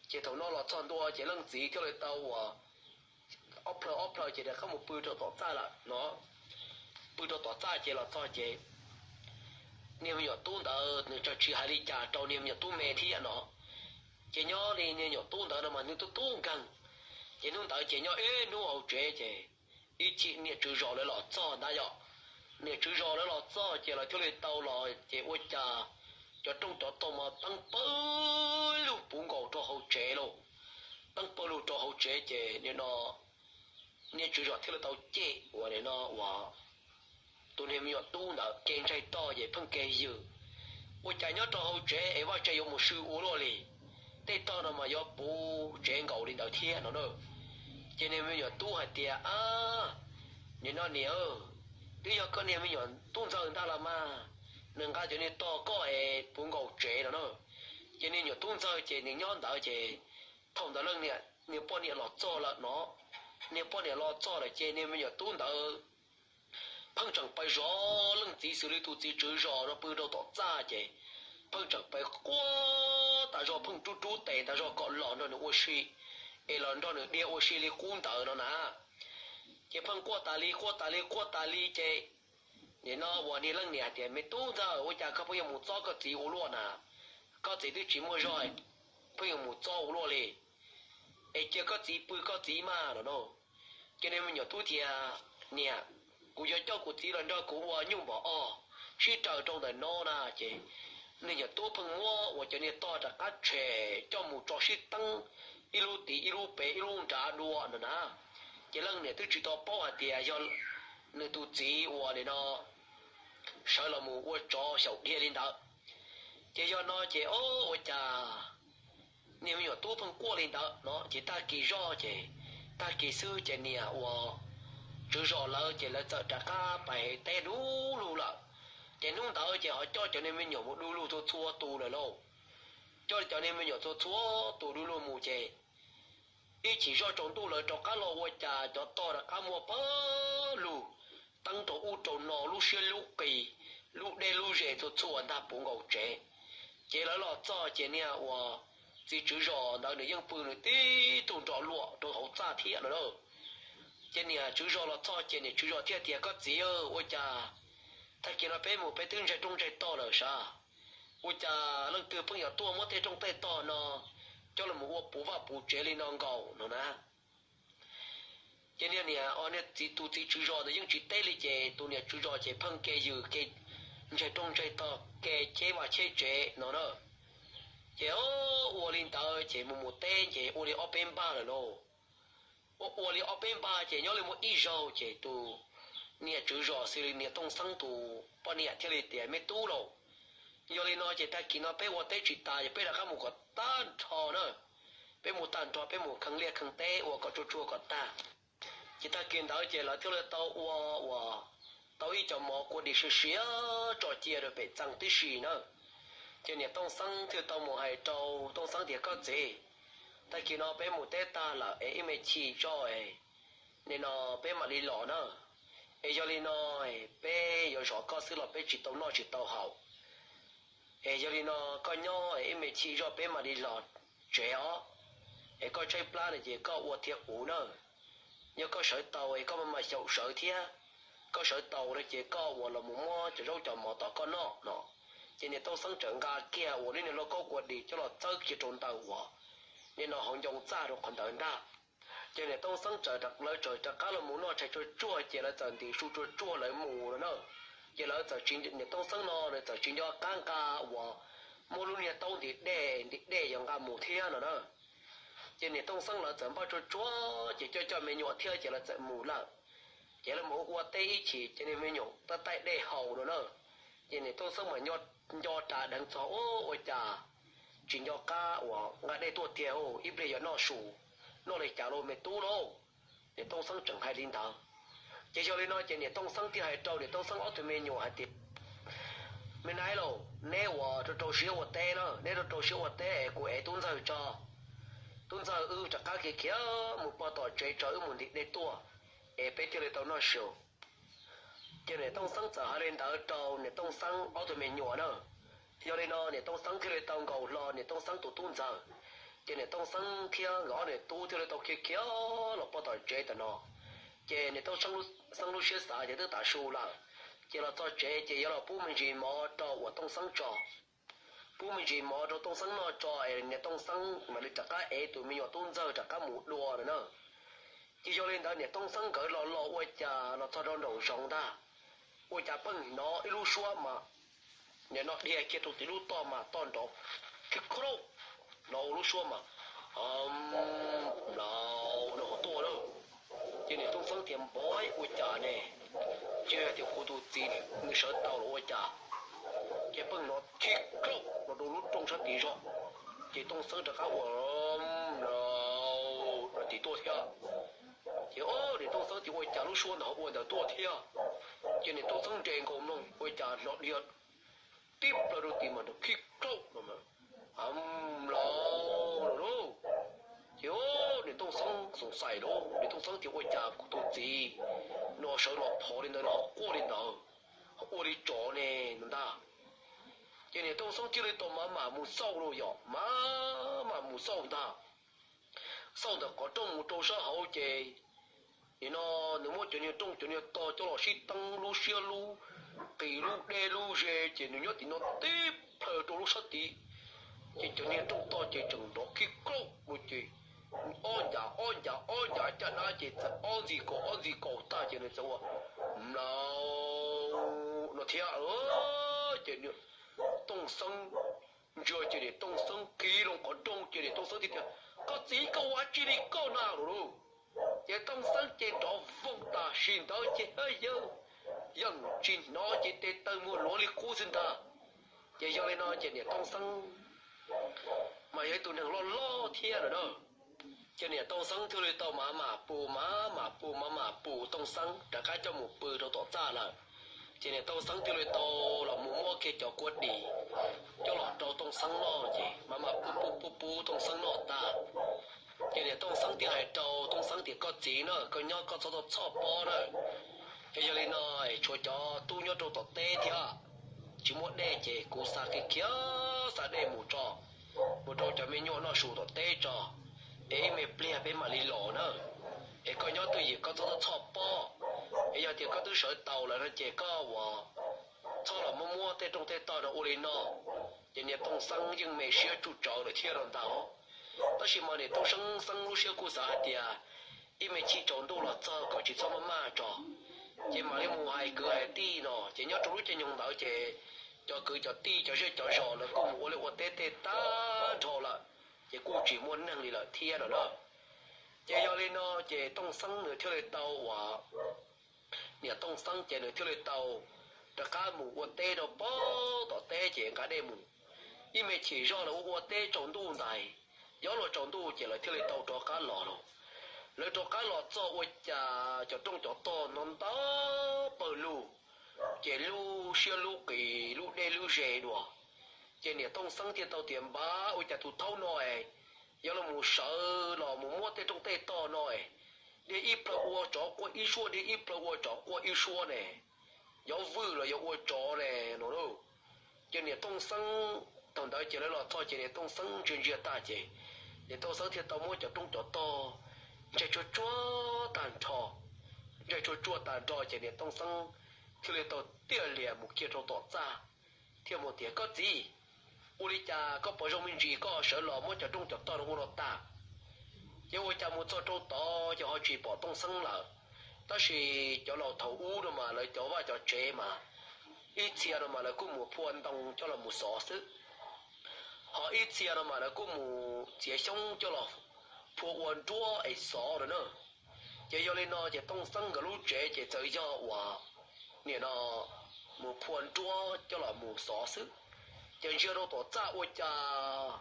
Ces thaum no los txog ntua ces leej txiv thiaj li tau uas ob plhaw ob plhaw ces rov qab mus pw rau tom txaj lawm no. Pw rau tom txaj ces los txog ces niag me nyuam tub ntawd nws tsis hais li cas rau niag me nyuam tub me thiab no. Ces nyob li niag me nyuam tub ntawd no mas nws tub tub nkeeg. Ces hnub ntawd ces nyob ib hnub hauv tsev ces ib chim niam tswv zos lawv los txog ntag yom. Niam tswv zos lawv los txog ces lawv thiaj li tau los ces ua cas cov rooj cov tog mas teeb pawg lug puv nkaus rau hauv tsev lauj. Teeb pawg lug rau hauv tsev ces nim no niam tswv zos thiaj li tau cem uas nim no uas tus niag me nyuam tub ntawd kev ntsaig tog ces pheej kev ywm. Ua cas nyob rau hauv tsev es vaj tse yuav mus sw ua luaj li, tej tog no mas yuav puv tsev nkaus li ntawd thiab no na. Ces niag me nyuam tub hais tias, a, nim no niam, twb yog koj niag me nyuam tub ntxawg ntag los mas, nws nqa cov niag tog koj es puv nkaus tsev no na. Ces niag nyuam tub ntxawg ces nws nyob ntawd ces thaum ntawd leej niam, niag poj niam los txog lawm no. Niag poj niam los txog lawm ces niag me nyuam tub ntawd pheej tseem pais zov leej txiv xws li tus txiv tswv zos no pw rau tom txaj ces pheej tseem pais quaj tas zog, pheej rub rub tes tas zog kom los nrog nws ua si, es los nrog nws dhia ua si li qub ntawd no na. Ces pheej quaj tas li quaj tas li quaj tas li ces nim no uas niag leej niam hais tias, me tub ntxawg, ua cas koj pheej yuav mus txob koj txiv ua luaj na? Koj txiv twb tsis muaj zog, pheej yuav mus txob ua luaj li, es cia koj txiv pw koj txiv mas no na. Ces niag me nyuam tub tias, niam, kuv yuav coj kuv txiv los nrog kuv ua nyuj npog os, sib raws rau ntawm no na. Ces niag nyuam tub pheej muab uas cov niag tog rov qab tshem coj mus tso sib teeb, ib lub tid ib lub pem ib lub nrad dua no na. Ces leej niam twb tsis tau paub hais tias yog nws tus txiv uas nim no sawv los mus ua tsov xyaum dhia li ntawd. Ces yog no ces o, ua cas niag me nyuam tub pheej quaj li ntawd no ces tag kis zog ces, tag kis xwb ces niam uas tswv zos lawv ces lawv txawm rov qab pais teb du lug lawm. Ces hnub ntawd ces ho coj cov niag me nyuam mus du lug txhua txhua tus lawm lauj. Coj cov niag me nyuam txhua txhua tus du lug mus ces ib chim zoj tsaus ntuj lawv rov qab los ua cas cov tog rov qab muaj pawg lug teeb rau ub rau no lub siab lub qis, lub deb lub ze txhua txhua ntag puv nkaus tsev. Ces lawv los txog ces niag uas txiv tswv zos ntawd nws yeej pw nws tib tug nrov luam rau hauv txaj thiab no na. Ces niam tswv zos los txog ces niam tswv zos thiaj tias, koj txiv, ua cas tag kis no peb mus peb twb ntsaig rooj ntsaig tog lawm sav? Ua cas leej twg pheej yuav tuaj muab tej rooj tej tog no coj los ua puv vaj puv tsev li no nkaus no na? Ces niag niam, niag txiv, tus txiv tswv zos ntawd yeej tsis teb li ces tus niam tswv zos ces pheej ke yws ke ntsaig rooj ntsaig tog ke cheb vaj cheb tsev no na. Ces ua li ntawd ces mus mus teb ces ua li ob peb npag lawm lauj. ua ua li ob peb npag ces nyob li muaj ib zaug ces tus niam tswv zos xws li niam Tooj Xeeb tus poj niam thiaj li tias, Me tub lauj, yog li no ces tag kis no peb ua teb tsis tas ces peb rov qab mus kom tag nrho na. Peb mus tag nrho, peb mus kheev liaj kheev teb ua kom tsuag tsuag kom tag. Ces tag kis ntawd ces lawv thiaj li tau ua, ua tau ib co mov kua dis siav siav tso cia rau pem txee tib si na. Ces niam Tooj Xeeb thiaj tau mus hais rau Tooj Xeeb tias, Koj txiv, tag kis no peb mus teb tag lawm es ib me chim zoj es nim no peb mam li los na. Es yog li no peb yuav zov koj xwb los peb tsis tau noj tsis tau haus. Es yog li no koj nyob es ib me chim zoj peb mam li los tsev os. Es koj tshaib plab no ces koj ua thiab ua na. Yog koj sawv tau es koj mam mam xyaum sawv thiab. Koj sawv tau no ces koj ua los mus muab cov zaub cov mov tom koj noj no. Ces niam Tooj Xeeb txawm nqa kiag ua lub niag lauj kaub kua dis coj los txawb kiag rau ntawm uas nim no hauv ncoo txaj rau qhov ntawd ntag. Ces niam Tooj Xeeb txawm, lawv txawm rov qab los mus noj tshais tsuag tsuag ces lawv txawm ntim su tsuag tsuag lawv mus no na. Ces lawv txawm tsis, niam Tooj Xeeb no nws txawm tsis nco qab nqa uas muab lub niag taub ntim dej, ntim dej yuav nqa mus thiab no na. Ces niam Tooj Xeeb lawv txawm npaj tsuag tsuag ces coj coj me nyuam thiab ces lawv txawm mus lawm. Ces lawv mus ua teb ib chim ces niag me nyuam tab taij dej haus no na. Ces niam Tooj Xeeb mas nco ras dheev txog, Ua cas tsis nco qab uas nqa dej tuaj tiag, ib pliag yuav noj su, noj li cas lauj me tub lauj? Niam Tooj Xeeb tseem hais li ntawd. Ces yog li no ces niam Tooj Xeeb thiaj hais rau niam Tooj Xeeb ob tug me nyuam hais tias, Me nab lauj, neb ua rau rau siab ua teb na, neb rau rau siab ua teb es kuv ev tub ntxawg tso. Tub ntxawg wb rov qab khiav khiav mus pog tom tsev tso, wb mus ntim dej tuaj es peb thiaj li tau noj su. Ces niam Tooj Xeeb txawm hais li ntawd rau niam Tooj Xeeb ob tug me nyuam na. Yog li no niam Tooj Xeeb thiaj li tau nkaus hlo niam Tooj Xeeb tus tub ntxawg. Ces niam Tooj Xeeb thiab nkawd ob niam tub thiaj li tau khiav khiav los pog tom tsev tam no. Ces niam Tooj Xeeb lub siab xav ces twb tav su lawm. Ces los txog tsev ces yuav los pub me ntsis mov rau uas Tooj Xeeb tso. Pub me ntsis mov rau Tooj Xeeb noj tso es niam Tooj Xeeb mam li rov qab ev tus me nyuam tub ntxawg rov qab mus dua no na. Ces yog li ntawd niam Tooj Xeeb nkawd los los ua cas los txog rau nraum zoov ntag, ua cas pheej hnov ib lub suab mas nim no dhia kiag rau tim lub toj mas toj nrov khib khib lauj. Hnov ua lub suab mas, no hauv tuaj lauj. Ces niam Tooj Xeeb tias, Npov, ua cas ne? Ces yog tias kuv tus txiv nws sawv tau los ua cas? Ces pheej hnov khib khib los rau lub rooj sab tid zog. Ces Tooj Xeeb rov qab ua, no tim tuaj thiab. Ces niam Tooj Xeeb tias, Ua cas lub suab ntawd ho ua ntawd tuaj thiab? Ces niam Tooj Xeeb nres nkaus mloog ua cas hnov dhia tib plaws rau tim mas nrov khib khib no, a, lauj lauj. Ces niam Tooj Xeeb xoom xaim lauj, niam Tooj Xeeb tias, Ua cas kuv tus txiv no sawv los phov li ntawd no ho quaj li ntawd, ho ua li tsov ne no ntag. Ces niam Tooj Xeeb thiaj li tau mam mam mus xauj lauj, yog mam mam mus xauj ntag. Xauj ntawm qhov rooj mus rau sab hauv ces nim no nws muab cov niag rooj cov niag tog coj los sib teeb lub siab lub qis lub deb lub ze ces nws nyob tim no tib plaws rau lub sab tid. Ces cov niag rooj tog ces tseem nrov khib khib no ces ob ncas ob ncas ob ncas caj dab ces txawm ob ntxi kaus ob ntxi kaus tag ces nws txawm ua, mlaus no thiab. Ces niam Tooj Xeeb ntsia ces niam Tooj Xeeb kiv loo qhov rooj ces niam Tooj Xeeb thiaj tias, Koj txiv, koj ua dab tsi li koj na lauj? Ces Tooj Xeeb ces nrov voog tam sim ntawd ces yawg yeej tsis hnov ces tes taw muag luav li qub xwb ntag. Ces yog li no ces niam Tooj Xeeb mas yog ib tug neeg loj loj thiab no na. Ces niam Tooj Xeeb thiaj li tau mam mam pus mam mam pus mam mam pus Tooj Xeeb rov qab coj mus pw rau tom txaj lawm. Ces niam Tooj Xeeb thiaj li tau los mus muab kiag cov kua dis coj los rau Tooj Xeeb noj ces mam mam pub pub pub pub Tooj Xeeb noj tag. Ces niam Tooj Xeeb thiaj hais rau Tooj Xeeb tias, Koj txiv na, koj nyob koj txhob txhoj pob na. Ces yog li no, tshuav cov tub nyob rau tom teb thiab, tsis muaj dej ces kuv xa kiag khiav xa dej mus tso, mus rau cov me nyuam noj su tom teb tso, es ib me pliag peb mam li los na. Es koj nyob twj ywm koj txhob txhoj pob. Es yog tias koj twb sawv tau lawm no ces koj ua txhob los muab muab tej rooj tej tog no ua li no. Ces niam Tooj Xeeb yeej me siab tsuj tsawv lawm thiab no ntag. Tab sis mas niam Tooj Xeeb lub siab kuj xav hais tias ib me chim tsaus ntuj los txog kom tsis txhob maj maj tso, ces mam li mus hais kwv hais tij no. Ces nyob rau lub caij nyoog ntawd ces cov kwv cov tij cov zej cov zos lawv kuj mus ua liaj ua teb tej tag nrho lawm, ces kuj tsis muaj neeg li lawm thiab no na. Ces yog li no ces Tooj Xeeb nws thiaj li tau uas, niam Tooj Xeeb ces nws thiaj li tau rov qab mus ua teb rau pem tom teb ces nqa dej mus. Ib me chim zog lawv ua ua teb tsaus ntuj ntais, yuav luag tsaus ntuj ces lawv thiaj li tau rov qab los lauj. Lawv rov qab los txog ua cas cov rooj cov tog no ntau pawg lug, ces lub siab lub qis lub deb lub ze dua. Ces niam Tooj Xeeb thiaj tau tias, Npab, ua cas tus thaub no es yuav los mus sawv los mus muab tej rooj tej tog no es, dhia ib plawg ua tsov quaj ib suab, dhia ib plawg ua tsov quaj ib suab ne, yuav vwj los yuav ua tsov ne no lauj. Ces niam Tooj Xeeb, thaum ntawd ces lawv los txog ces niam Tooj Xeeb ntsia ntsia tag ces niam Tooj Xeeb thiaj tau muab cov rooj cov tog ntsaig tsuag tsuag tag nrho. Ntsaig tsuag tsuag tag nrho ces niam Tooj Xeeb thiaj li tau tiaj lias mus kiag rau tom txaj, thiaj mus tias, Koj txiv, ua li cas koj pom zoo me ntsis koj sawv los muab cov rooj cov tog no ua no tag? Ces ua cas mus txog rau tod ces ho tsis pom Tooj Xeeb lawm. Tab sis cov laus thaum ub no mas lawv cov vaj cov tsev mas ib txhia no mas lawv kuj mus phua ntoo coj los mus xov xwb, ho ib txhia no mas lawv kuj mus txiav xyoob coj los phua ua nruab es xov lawm na. Ces yog li no ces Tooj Xeeb nkawd lub tsev ces txawm yog uas nim no mus phua nruab coj los mus xov xwb. Ces ntsia rau tom txaj ua cas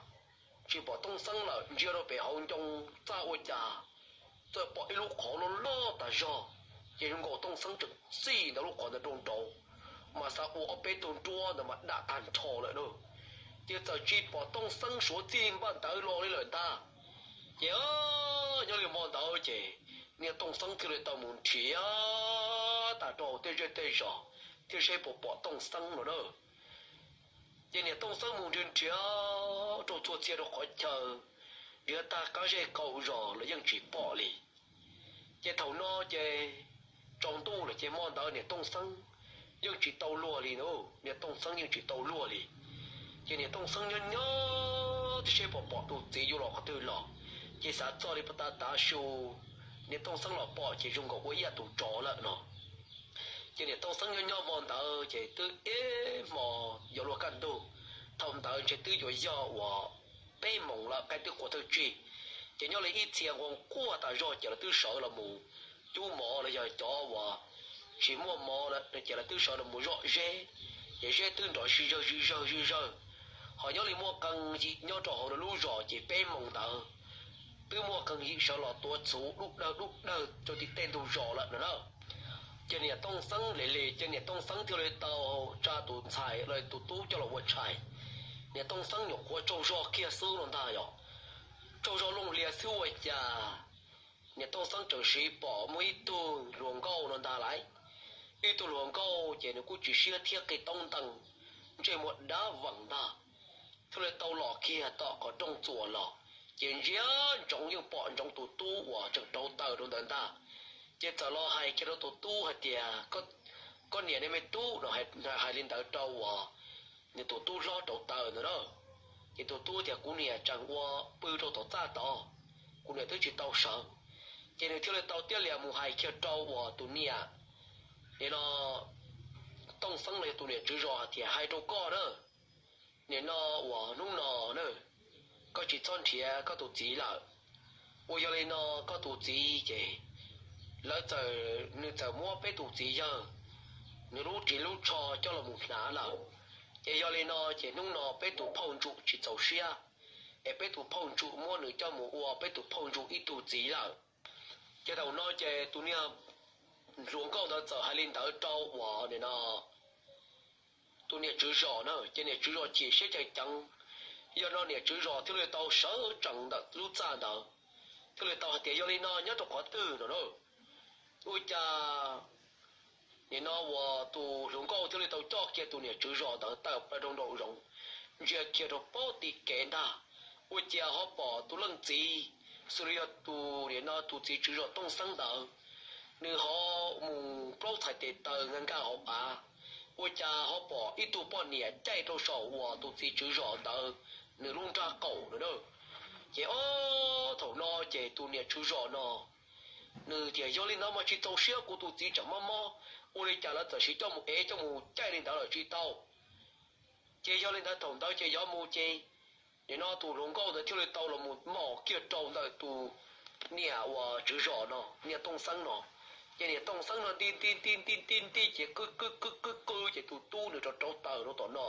tsis pom Tooj Xeeb lawm, ntsia rau pem hauv ncoo txaj ua cas txawm pom ib lub qhov loj loj tas zog, ces zoo nkaus Tooj Xeeb tseem txij ntawm lub qhov ntawd rau nraud, mas xav ua ob peb tug nruab ntawd mas dam tag nrho lawm na. Ces txawm tsis pom Tooj Xeeb suav txij npaj ntawd los li lawm ntag. Ces nyob li hmo ntawd ces niam Tooj Xeeb thiaj li tau mus nrhiav tas rau hauv tej zej tej zos thiab seb puas pom Tooj Xeeb no na. Ces niam Tooj Xeeb mus nrhiav nrhiav rau txhua txhia rau qhov chaw, nrhiav tag qab zej qaum zos los yeej tsis pom li. Ces thaum no ces tsaus ntuj lawm ces hmo ntawd niam Tooj Xeeb yeej tsis tau luag li na, niam Tooj Xeeb yeej tsis tau luag li. Ces niam Tooj Xeeb nyob nyob thiab seb puas pom tus txiv yuav los qhov twg los, ces xav txog li puag ta tav su, niam Tooj Xeeb los pom ces zoo nkaus ua ib yam tus tsov lawm no. Ces niam Tooj Xeeb nyob nyob hmo ntawd ces twb ib hmo yuav luag kaj ntug, thaum ntawd ntshe twb yuav yog uas peb moos lawm, qaib twb qua thawj tsig. Ces nyob li ib txhia nquag quaj tas zog ces lawv twb sawv los mus cub mov los yog cov uas tsis muaj mov ces lawv twb sawv los mus zom zeb, ces zeb twb nrov zij zawg zij zawg zij zawg. Ho nyob li muaj qee yim nyob rau hauv lub zos ces peb moos ntawd twb muaj qee yim sawv los tuav txhuv dub dawg dub dawg rau tim tej ntug zos lawm no na. Ces niam Tooj Xeeb lig lig ces niam Tooj Xeeb thiaj li tau tsa tus ntxhais los tus tub coj los ua tshais. Niam Tooj Xeeb nyuam qhuav tsaug zog kiag xwb no ntag yom, tsaug zog looj hlias xwb ua cas niam Tooj Xeeb tseem siv pom muaj ib tug hluas nkauj no ntag lauj. Ib tug hluas nkauj ces nws kuj tsis siab thiab qi toob ntees, ntsej muag dab veem ntag, thiaj li tau los kiag tom qhov rooj txuas los. Ces ntsia ntsoov yeej pom ntsoov tus tub uas tseem rauv taws rau ntawd ntag. Ces txawm los hais kiag rau tus tub hais tias, Koj niam ne me tub, no hais li ntawd rau uas nws tus tub hlob rauv taws ntawd na. Ces tus tub tias, Kuv niam tseem ua pw rau tom txaj tod, kuv niam twb tsis tau sawv. Ces nws thiaj li tau tiaj lias mus hais kiag rau uas tus niam, nim no Tooj Xeeb los yog tus niam tswv zos hais tias, Hais rau koj na, nim no uas hnub no na, koj tsis txhob nrhiav koj tus txiv lawm. Uas yog li no koj tus txiv ces lawv txawm, nws txawm muab peb tus txiv yawg, nws lub ris lub tsho coj los mus hnav lawm. Ces yog li no ces hnub no peb tus phauj ntsum tsis txaus siab, es peb tus phauj ntsum muab nws coj mus ua peb tus phauj ntsum ib tug txiv lawm. Ces thaum no ces tus niag hluas nkauj ntawd txawm hais li ntawd rau uas nim no tus niam tswv zos na, ces niam tswv zos chim siab ceev ceev. Yog no niam tswv zos thiaj li tau sawv tsees ntawm lub txaj ntawd, thiaj li tau hais tias, Yog li no nyob rau qhov twg no na? Ua cas nim no uas tus hluas nkauj thiaj li tau coj kiag tus niam tswv zos ntawd tawm plaws rau nraum zoov, ntsia kiag rau pem tim kev ntag, ua cas ho pom tus leej txiv, xws li yog tus nim no tus txiv tswv zos Tooj Xeeb ntawd, nws ho mus plaub txhais tes taw nkag nkag hauv av, ua cas ho pom ib tug poj niam caij rau saum uas tus txiv tswv zos ntawd nws lub nrab qaum no na. Ces ob thaum no ces tus niam tswv zos no nws tias, Yog li ntawd mas tsis txaus siab, kuv tus txiv tseem mob mob, ua li cas lawv txawm siv coj mus ev coj mus caij li ntawd lawm tsis tau. Ces yog li ntawd thaum ntawd ces yuav mus ces nim no tus hluas nkauj ntawd thiaj li tau los mus mom kiag rau ntawm tus niam uas tswv zos no, niam Tooj Xeeb no. Ces niam Tooj Xeeb no nti nti nti nti nti nti ces qw qw qw qw qw ces tus tub nws rov rauv taws rau tom no.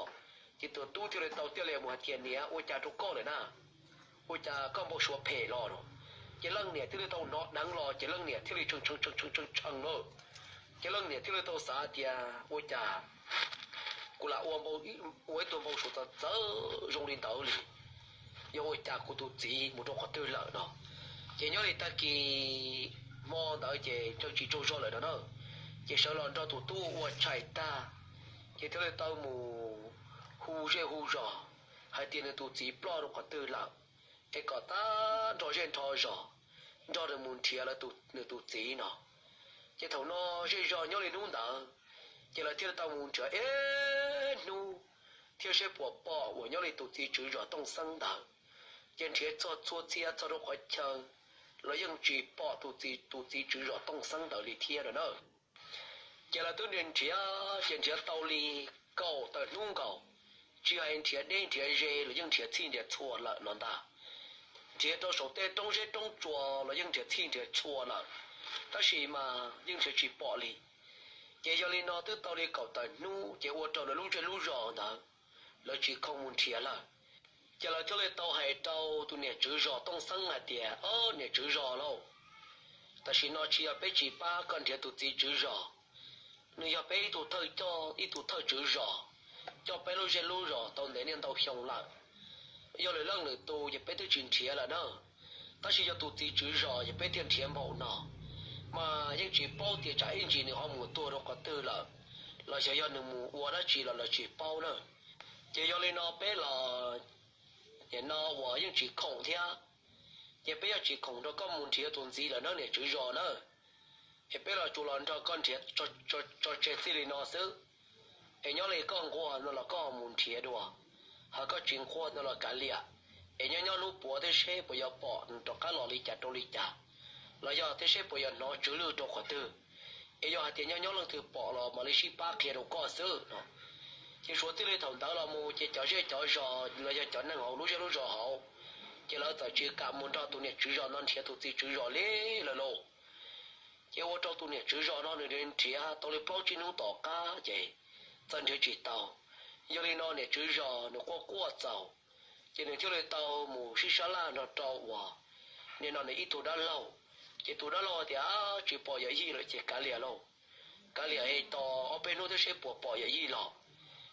Ces tus tub thiaj li tau tiaj li mus hais tias, Niam, ua cas rau koj lawm na? Ua cas koj npau suav phem los no? Ces leej niam thiaj li tau hnov dheev los ces leej niam thiaj li tshee tshee tshee tshee tshee na. Ces leej niam thiaj li tau xav tias, Ua cas kuv lam ua ib tug npau suav txawv txawv zoo li ntawd li? Yog ua cas kuv tus txiv mus rau qhov twg lawm no? Ces nyob li tag kis hmo ntawd ces tseem tsis tsaug zog lawm no na, ces sawv los nrog tus tub ua tshais tag, ces thiaj li tau mus hu zej hu zos hais tias nws tus txiv ploj rau qhov twg lawm, es kom tab nrho zej nrho zos nrog nws mus nrhiav lawv, nws tus txiv no. Ces thaum no zej zog nyob li hnub ntawd, ces lawv thiaj li tau mus nrhiav ib hnub thiab seb puas pom uas nyob li tus txiv tswv zos Tooj Xeeb ntawd. Ces nrhiav txog txhua txhia txog rau qhov chaw los yeej tsis pom tus txiv, tus txiv tswv zos Tooj Xeeb ntawd li thiab no na. Ces lawv twb nrhiav nrhiav ces nrhiav tau li kaum tawm hnub nkaus, tsis hais nrhiav deb nrhiav ze los yeej nrhiav txhij nrhiav txhua lawm no ntag. Nrhiav rau saum tej roob zeb roob tsua los yeej nrhiav txhij nrhiav txhua lawm, tab sis mas yeej nrhiav tsis pom li. Ces yog li no twb tau li kaum tawm hnub ces ua rau lawv lub zej lub zos ntawd lawv tsis khoom mus nrhiav lawm. Ces lawv thiaj li tau hais rau tus niam tswv zos Tooj Xeeb hais tias, Ob, niam tswv zos lauj, tam sim no tsis yog peb tsis pab koj nrhiav tus txiv tswv zos, nws yog peb ib tug thawj coj, ib tug thawj tswv zos coj peb lub zej lub zos tau ntev niaj ntau xyoo lawm. Yog lwm leej lwm tus ces peb twb tsis nrhiav lawm na, tab sis yog tus txiv tswv zos ces peb thiaj nrhiav npaum no. Mas yeej tsis paub tias tsam ib ntsis nws ho mus tuag rau qhov twg lawm, los xyov yog nws mus ua dab tsi los lawv tsis paub na. Ces yog li no peb los nim no uas yeej tsis khoom thiab, ces peb yeej tsis khoom nrog koj mus nrhiav tus ntxiv lawm na niam tswv zos na. Es peb los tsuas los nrog koj nrhiav tso tseg txij li no xwb. Es nyob li koj nquag no los koj mus nrhiav dua, ho koj tsis nquag no los kav liam. Es nyob nyob hnub puav thiab seb puas yuav pom nws rov qab los li cas rau li cas, los yog thiab seb puas yuav hnov tsw lwj rau qhov twg. Es yog hais tias nyob nyob leej twg pom los mam li sib pab qhia rau koj xwb no. Ces suav txij li thaum ntawd los mus ces cov zej cov zos los yog cov neeg hauv lub zej lub zos hauv, ces lawv txawm tsis kam mus nrog tus niam tswv zos no nrhiav tus txiv tswv zos li lawm lauj. Ces ua rau tus niam tswv zos no nws nrhiav tau li plaub tsib hnub tom qab ces txawm nrhiav tsis tau. Yog li no niam tswv zos nws quaj quaj txaus, ces nws thiaj li tau mus sib sab laj nrog rau uas nim no nws ib tug dab laug. Ces tus dab laug tias, Tsis pom yawm yij lawm ces kav liam lauj, kav liam es tos ob peb hnub thiab seb puas pom yawm yij los.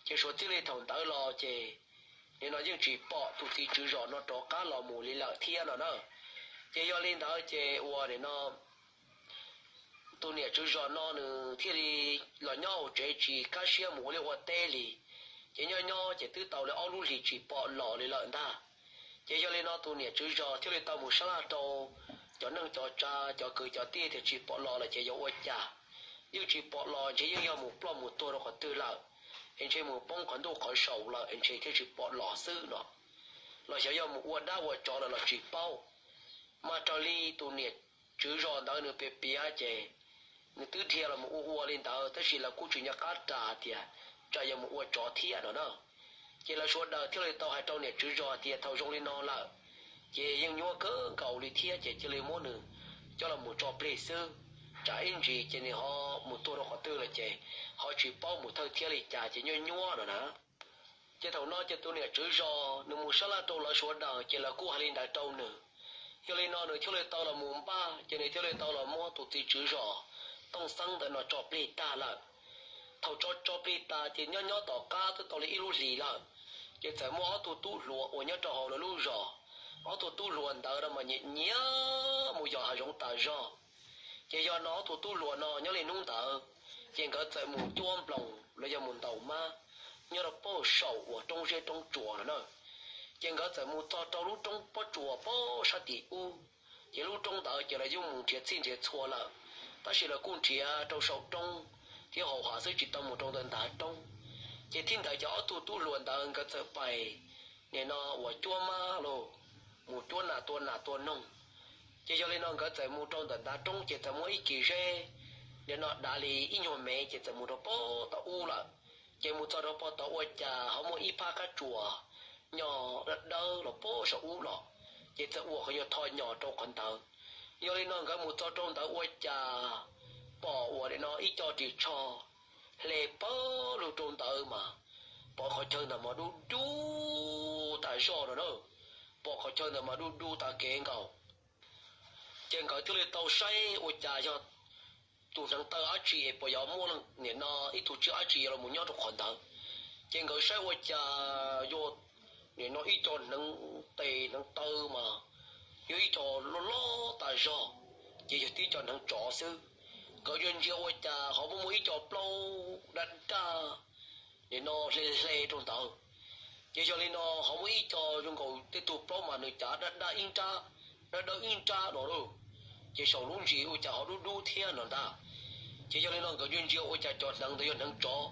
Ces suav txij li thaum ntawd los ces nim no yeej tsis pom tus txiv tswv zos no rov qab los mus li lawm thiab no na. Ces yog li ntawd ces uas nim no tus niam tswv zos no nws thiaj li los nyob hauv tsev tsis kaj siab mus ua liaj ua teb li. Ces nyob nyob ces twb tau li ob lub hlis tsis pom los li lawm ntag. Ces yog li no tus niam tswv zos thiaj li tau mus sab laj rau cov neej cov tsa, cov kwv cov tij tias tsis pom los lawm ces yuav ua cas. Yeej tsis pom los ntshe yeej yog mus ploj mus tuag rau qhov twg lawm, es ntshe mus poob qhov ntuj qhov saum lawm es ntshe thiaj tsis pom los xwb no. Los xyov yog mus ua dab ua tsov lawm los tsis paub. Mas raws li tus niam tswv zos ntawd nws piav piav ces nws twb dhia los mus ua ua li ntawd tab sis lawv kuj tsis nco qab ras tias tsam yuav mus ua tsov thiab no na. Ces lawv sawv daws thiaj li tau hais rau niam tswv zos tias thaum zoo li no lawm ces yeej nyuaj kawg nkaus li thiab ces cia li muab nws coj los mus tso plig xwb, tsam ib ntsis ces nws ho mus tuag rau qhov twg lawm ces ho tsis paub mus thawj thiab li cas ces nyuaj nyuaj no na. Ces thaum no ces tus niam tswv zos nws mus sab laj rau lawv sawv daws ces lawv kuj hais li ntawd rau nws. Yog li no nws thiaj li tau los mus npaj ces nws thiaj li tau los muab tus txiv tswv zos Tooj Xeeb ntawd no tso plig tag lawm. Thaum tso tso plig tas ces nyob nyob tom qab twb tau li ib lub hlis lawm, ces txawm muaj ob tug tub hluas uas nyob rau hauv lawv lub zos. Ob tug tub hluas ntawd no mas nyiam nyiam mus yos hav zoov tas zog. Ces yog no ob tug tub hluas no nyob li hnub ntawd, ces nkawd txawm mus cuab nploos los yog mus ntaus mab nyob rau pem saum uas roob zeb roob tsuas no na. Ces nkawd txawm mus txog rau lub roob pob tsuas pem sab tim ub, ces lub roob ntawd ces lawv yeej mus nrhiav txhij nrhiav txhua lawm, tab sis lawv kuj nrhiav rau saum roob thiab hauv hav xwb tsis tau mus rau ntawm ntav roob. Ces thaum ntawd ces ob tug tub hluas ntawd nkawd txawm pais nim no uas cuab mab los mus cuab nas tua nas tua noog. Ces yog li no nkawd txawm mus rau ntawm ntav roob ces txawm muaj ib kis zeb, nim no dav li ib nyuag mev ces txawm mus rau pem tom ub lawm. Ces mus txog rau pem tom ub ua cas ho muaj ib phab qab tsuas nyob dawb dawb los pem saum ub los, ces txawm ua qhov nyuag tho nyos rau qhov ntawd. Yog li no nkawd mus txog rau ntawd ua cas pom uas nim no ib co ris tsho hle pawg lug rau ntawd mas pom qhov chaw ntawd mas dub dub tas zog no na, pom qhov chaw ntawd mas dub dub tas kev nkaus. Ces nkawd thiaj li tau saib ua cas yog tus hneev taw dab tsi es puas yog muaj nim no ib tug tsiaj dab tsi yuav los nyob rau qhov ntawd. Ces nkawd saib ua cas yog nim no ib co hneev tes hneev taw mas yog ib co loj loj tas zog, ces yog tib co hneev tsov xwb. Nkawd ntsia ntsia ua cas ho muaj muaj ib co plaub daj daj nim no hle hle rau ntawd. Ces yog li no ho muaj ib co zoo nkaus tej tug plaub mas nws cav daj daj ib nrab, dawb dawb ib nrab no lauj. Ces saum lub ntsis ua cas ho dub dub thiab no ntag. Ces yog li no nkawd ntsia ntsia ua cas cov hneev ntawd yog hneev tsov,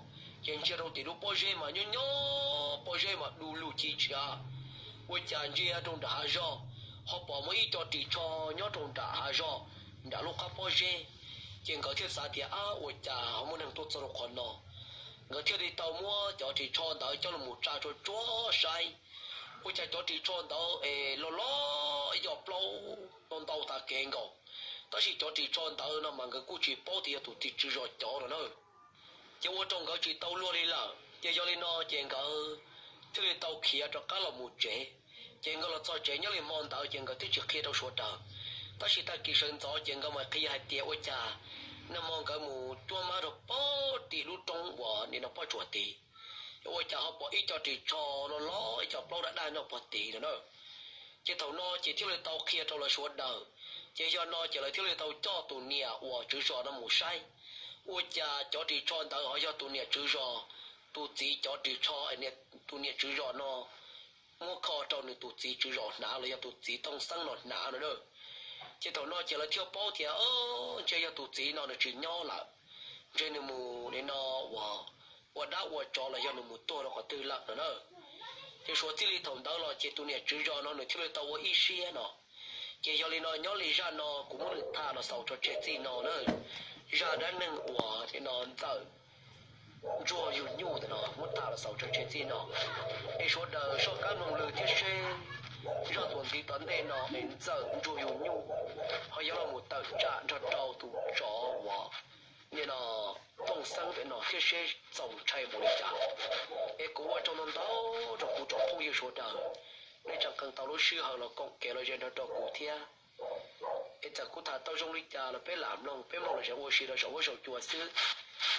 ces ntsia rau tim lub pob zeb mas nyob nyob pob zeb mas du lug ci tshiav. Ua cas ntsia rau nram hav zog ho pom muaj ib co ris tsho nyob rau nram hav zog, nram lub qab pob zeb. Ces nkawd thiaj xav tias ab ua cas ho muaj neeg tuaj txog rau qhov no. Nkawd thiaj li tau muab cov ris tsho ntawd coj los mus tsa tsuag tsuag saib, ua cas cov ris tsho ntawd es loj loj ib co plaub ntau ntau tas kev nkaus. Tab sis cov ris tsho ntawd no mas nkawd kuj tsis paub tias yog tus txiv tswv zos cov no na. Ces ua rau nkawd tsis tau luag li lawm, ces yog li no ces nkawd thiaj li tau khiav rov qab los mus tsev. Ces nkawd los txog tsev nyob li hmo ntawd ces nkawd twb tsis qhia rau sawv daws. Tab sis tag kis sawv ntxov ces nkawd mam qhia hais tias ua cas nag hmo nkawd mus cuab mab rau pem tim lub roob uas nim no pob tsuas tid, ua cas ho pom ib co ris tsho loj loj ib co plaub daj daj nyob pem tid no na. Ces thaum no ces thiaj li tau qhia rau lawv sawv daws. Ces yog no ces lawv thiaj li tau coj tus niam uas tswv zos no mus saib. Ua cas cov ris tsho ntawd ho yog tus niam tswv zos, tus txiv cov ris tsho, tus niam tswv zos no muab kho rau nws tus txiv tswv zos hnav los yog tus txiv Tooj Xeeb no hnav no na. Ces thaum no ces lawv thiaj paub tias ntshe yog tus txiv no nws tsis nyob lawm, ntshe nws mus nim no ua dab ua tsov los yog nws mus tuag rau qhov twg lawm no na. Ces suav txij li thaum ntawd los ces tus niam tswv zos no nws thiaj li tau ua ib siab no. Ces yog li no nyob li zaj no kuv muab nws tham los xaus tso tseg txij no na. Zaj dab neeg uas nim no ntxawm ntsuag yug nyuj ntawm no muab tham los xaus tso tseg txij no. Es sawv daws soj qab mloog lwm thiab seb zaj txuas ntxiv tom ntej no es ntxawm ntsuag yug nyuj ho yuav los mus tawm tsam nrog rau tus tsov uas nim no Tooj Xeeb ntawm no thiab seb txaus ntshai npaum li cas. Es kuv ua tsaug ntau ntau rau kuv tsoom phooj ywg sawv daws, nej tseem qee tau lub sij hawm los koom kev los ze nrog rau kuv thiab. Es txawm kuv tham tau zoo li cas los peb lam mloog, peb mloog los ze ua si rau saum huab saum cua xwb.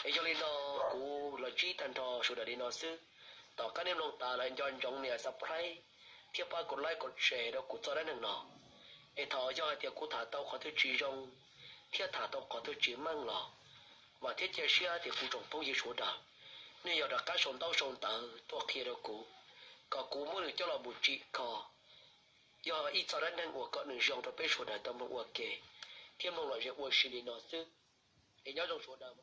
Es yog li no kuv los ntsib tag nrho sawv daws li no xwb. Tom qab nej mloog tas lawm nco ntsoov nias subscribe thiab pab kom like kom share rau kuv txoj dab neeg no. Es thaum yog hais tias kuv tham tau qhov twg tsis zoo thiab tham tau qhov twg tsis meej los vam thiab cia siab tias kuv tsoom phooj ywg sawv daws nej yuav rov qab sau ntaub sau ntawv tuaj qhia rau kuv, kom kuv muab nws coj los mus tsim kho. Yog ib txoj dab neeg uas kom nws zoo rau peb sawv daws tau mloog ua ke thiab mloog los ze ua si li no xwb. Es nyob zoo sawv daws.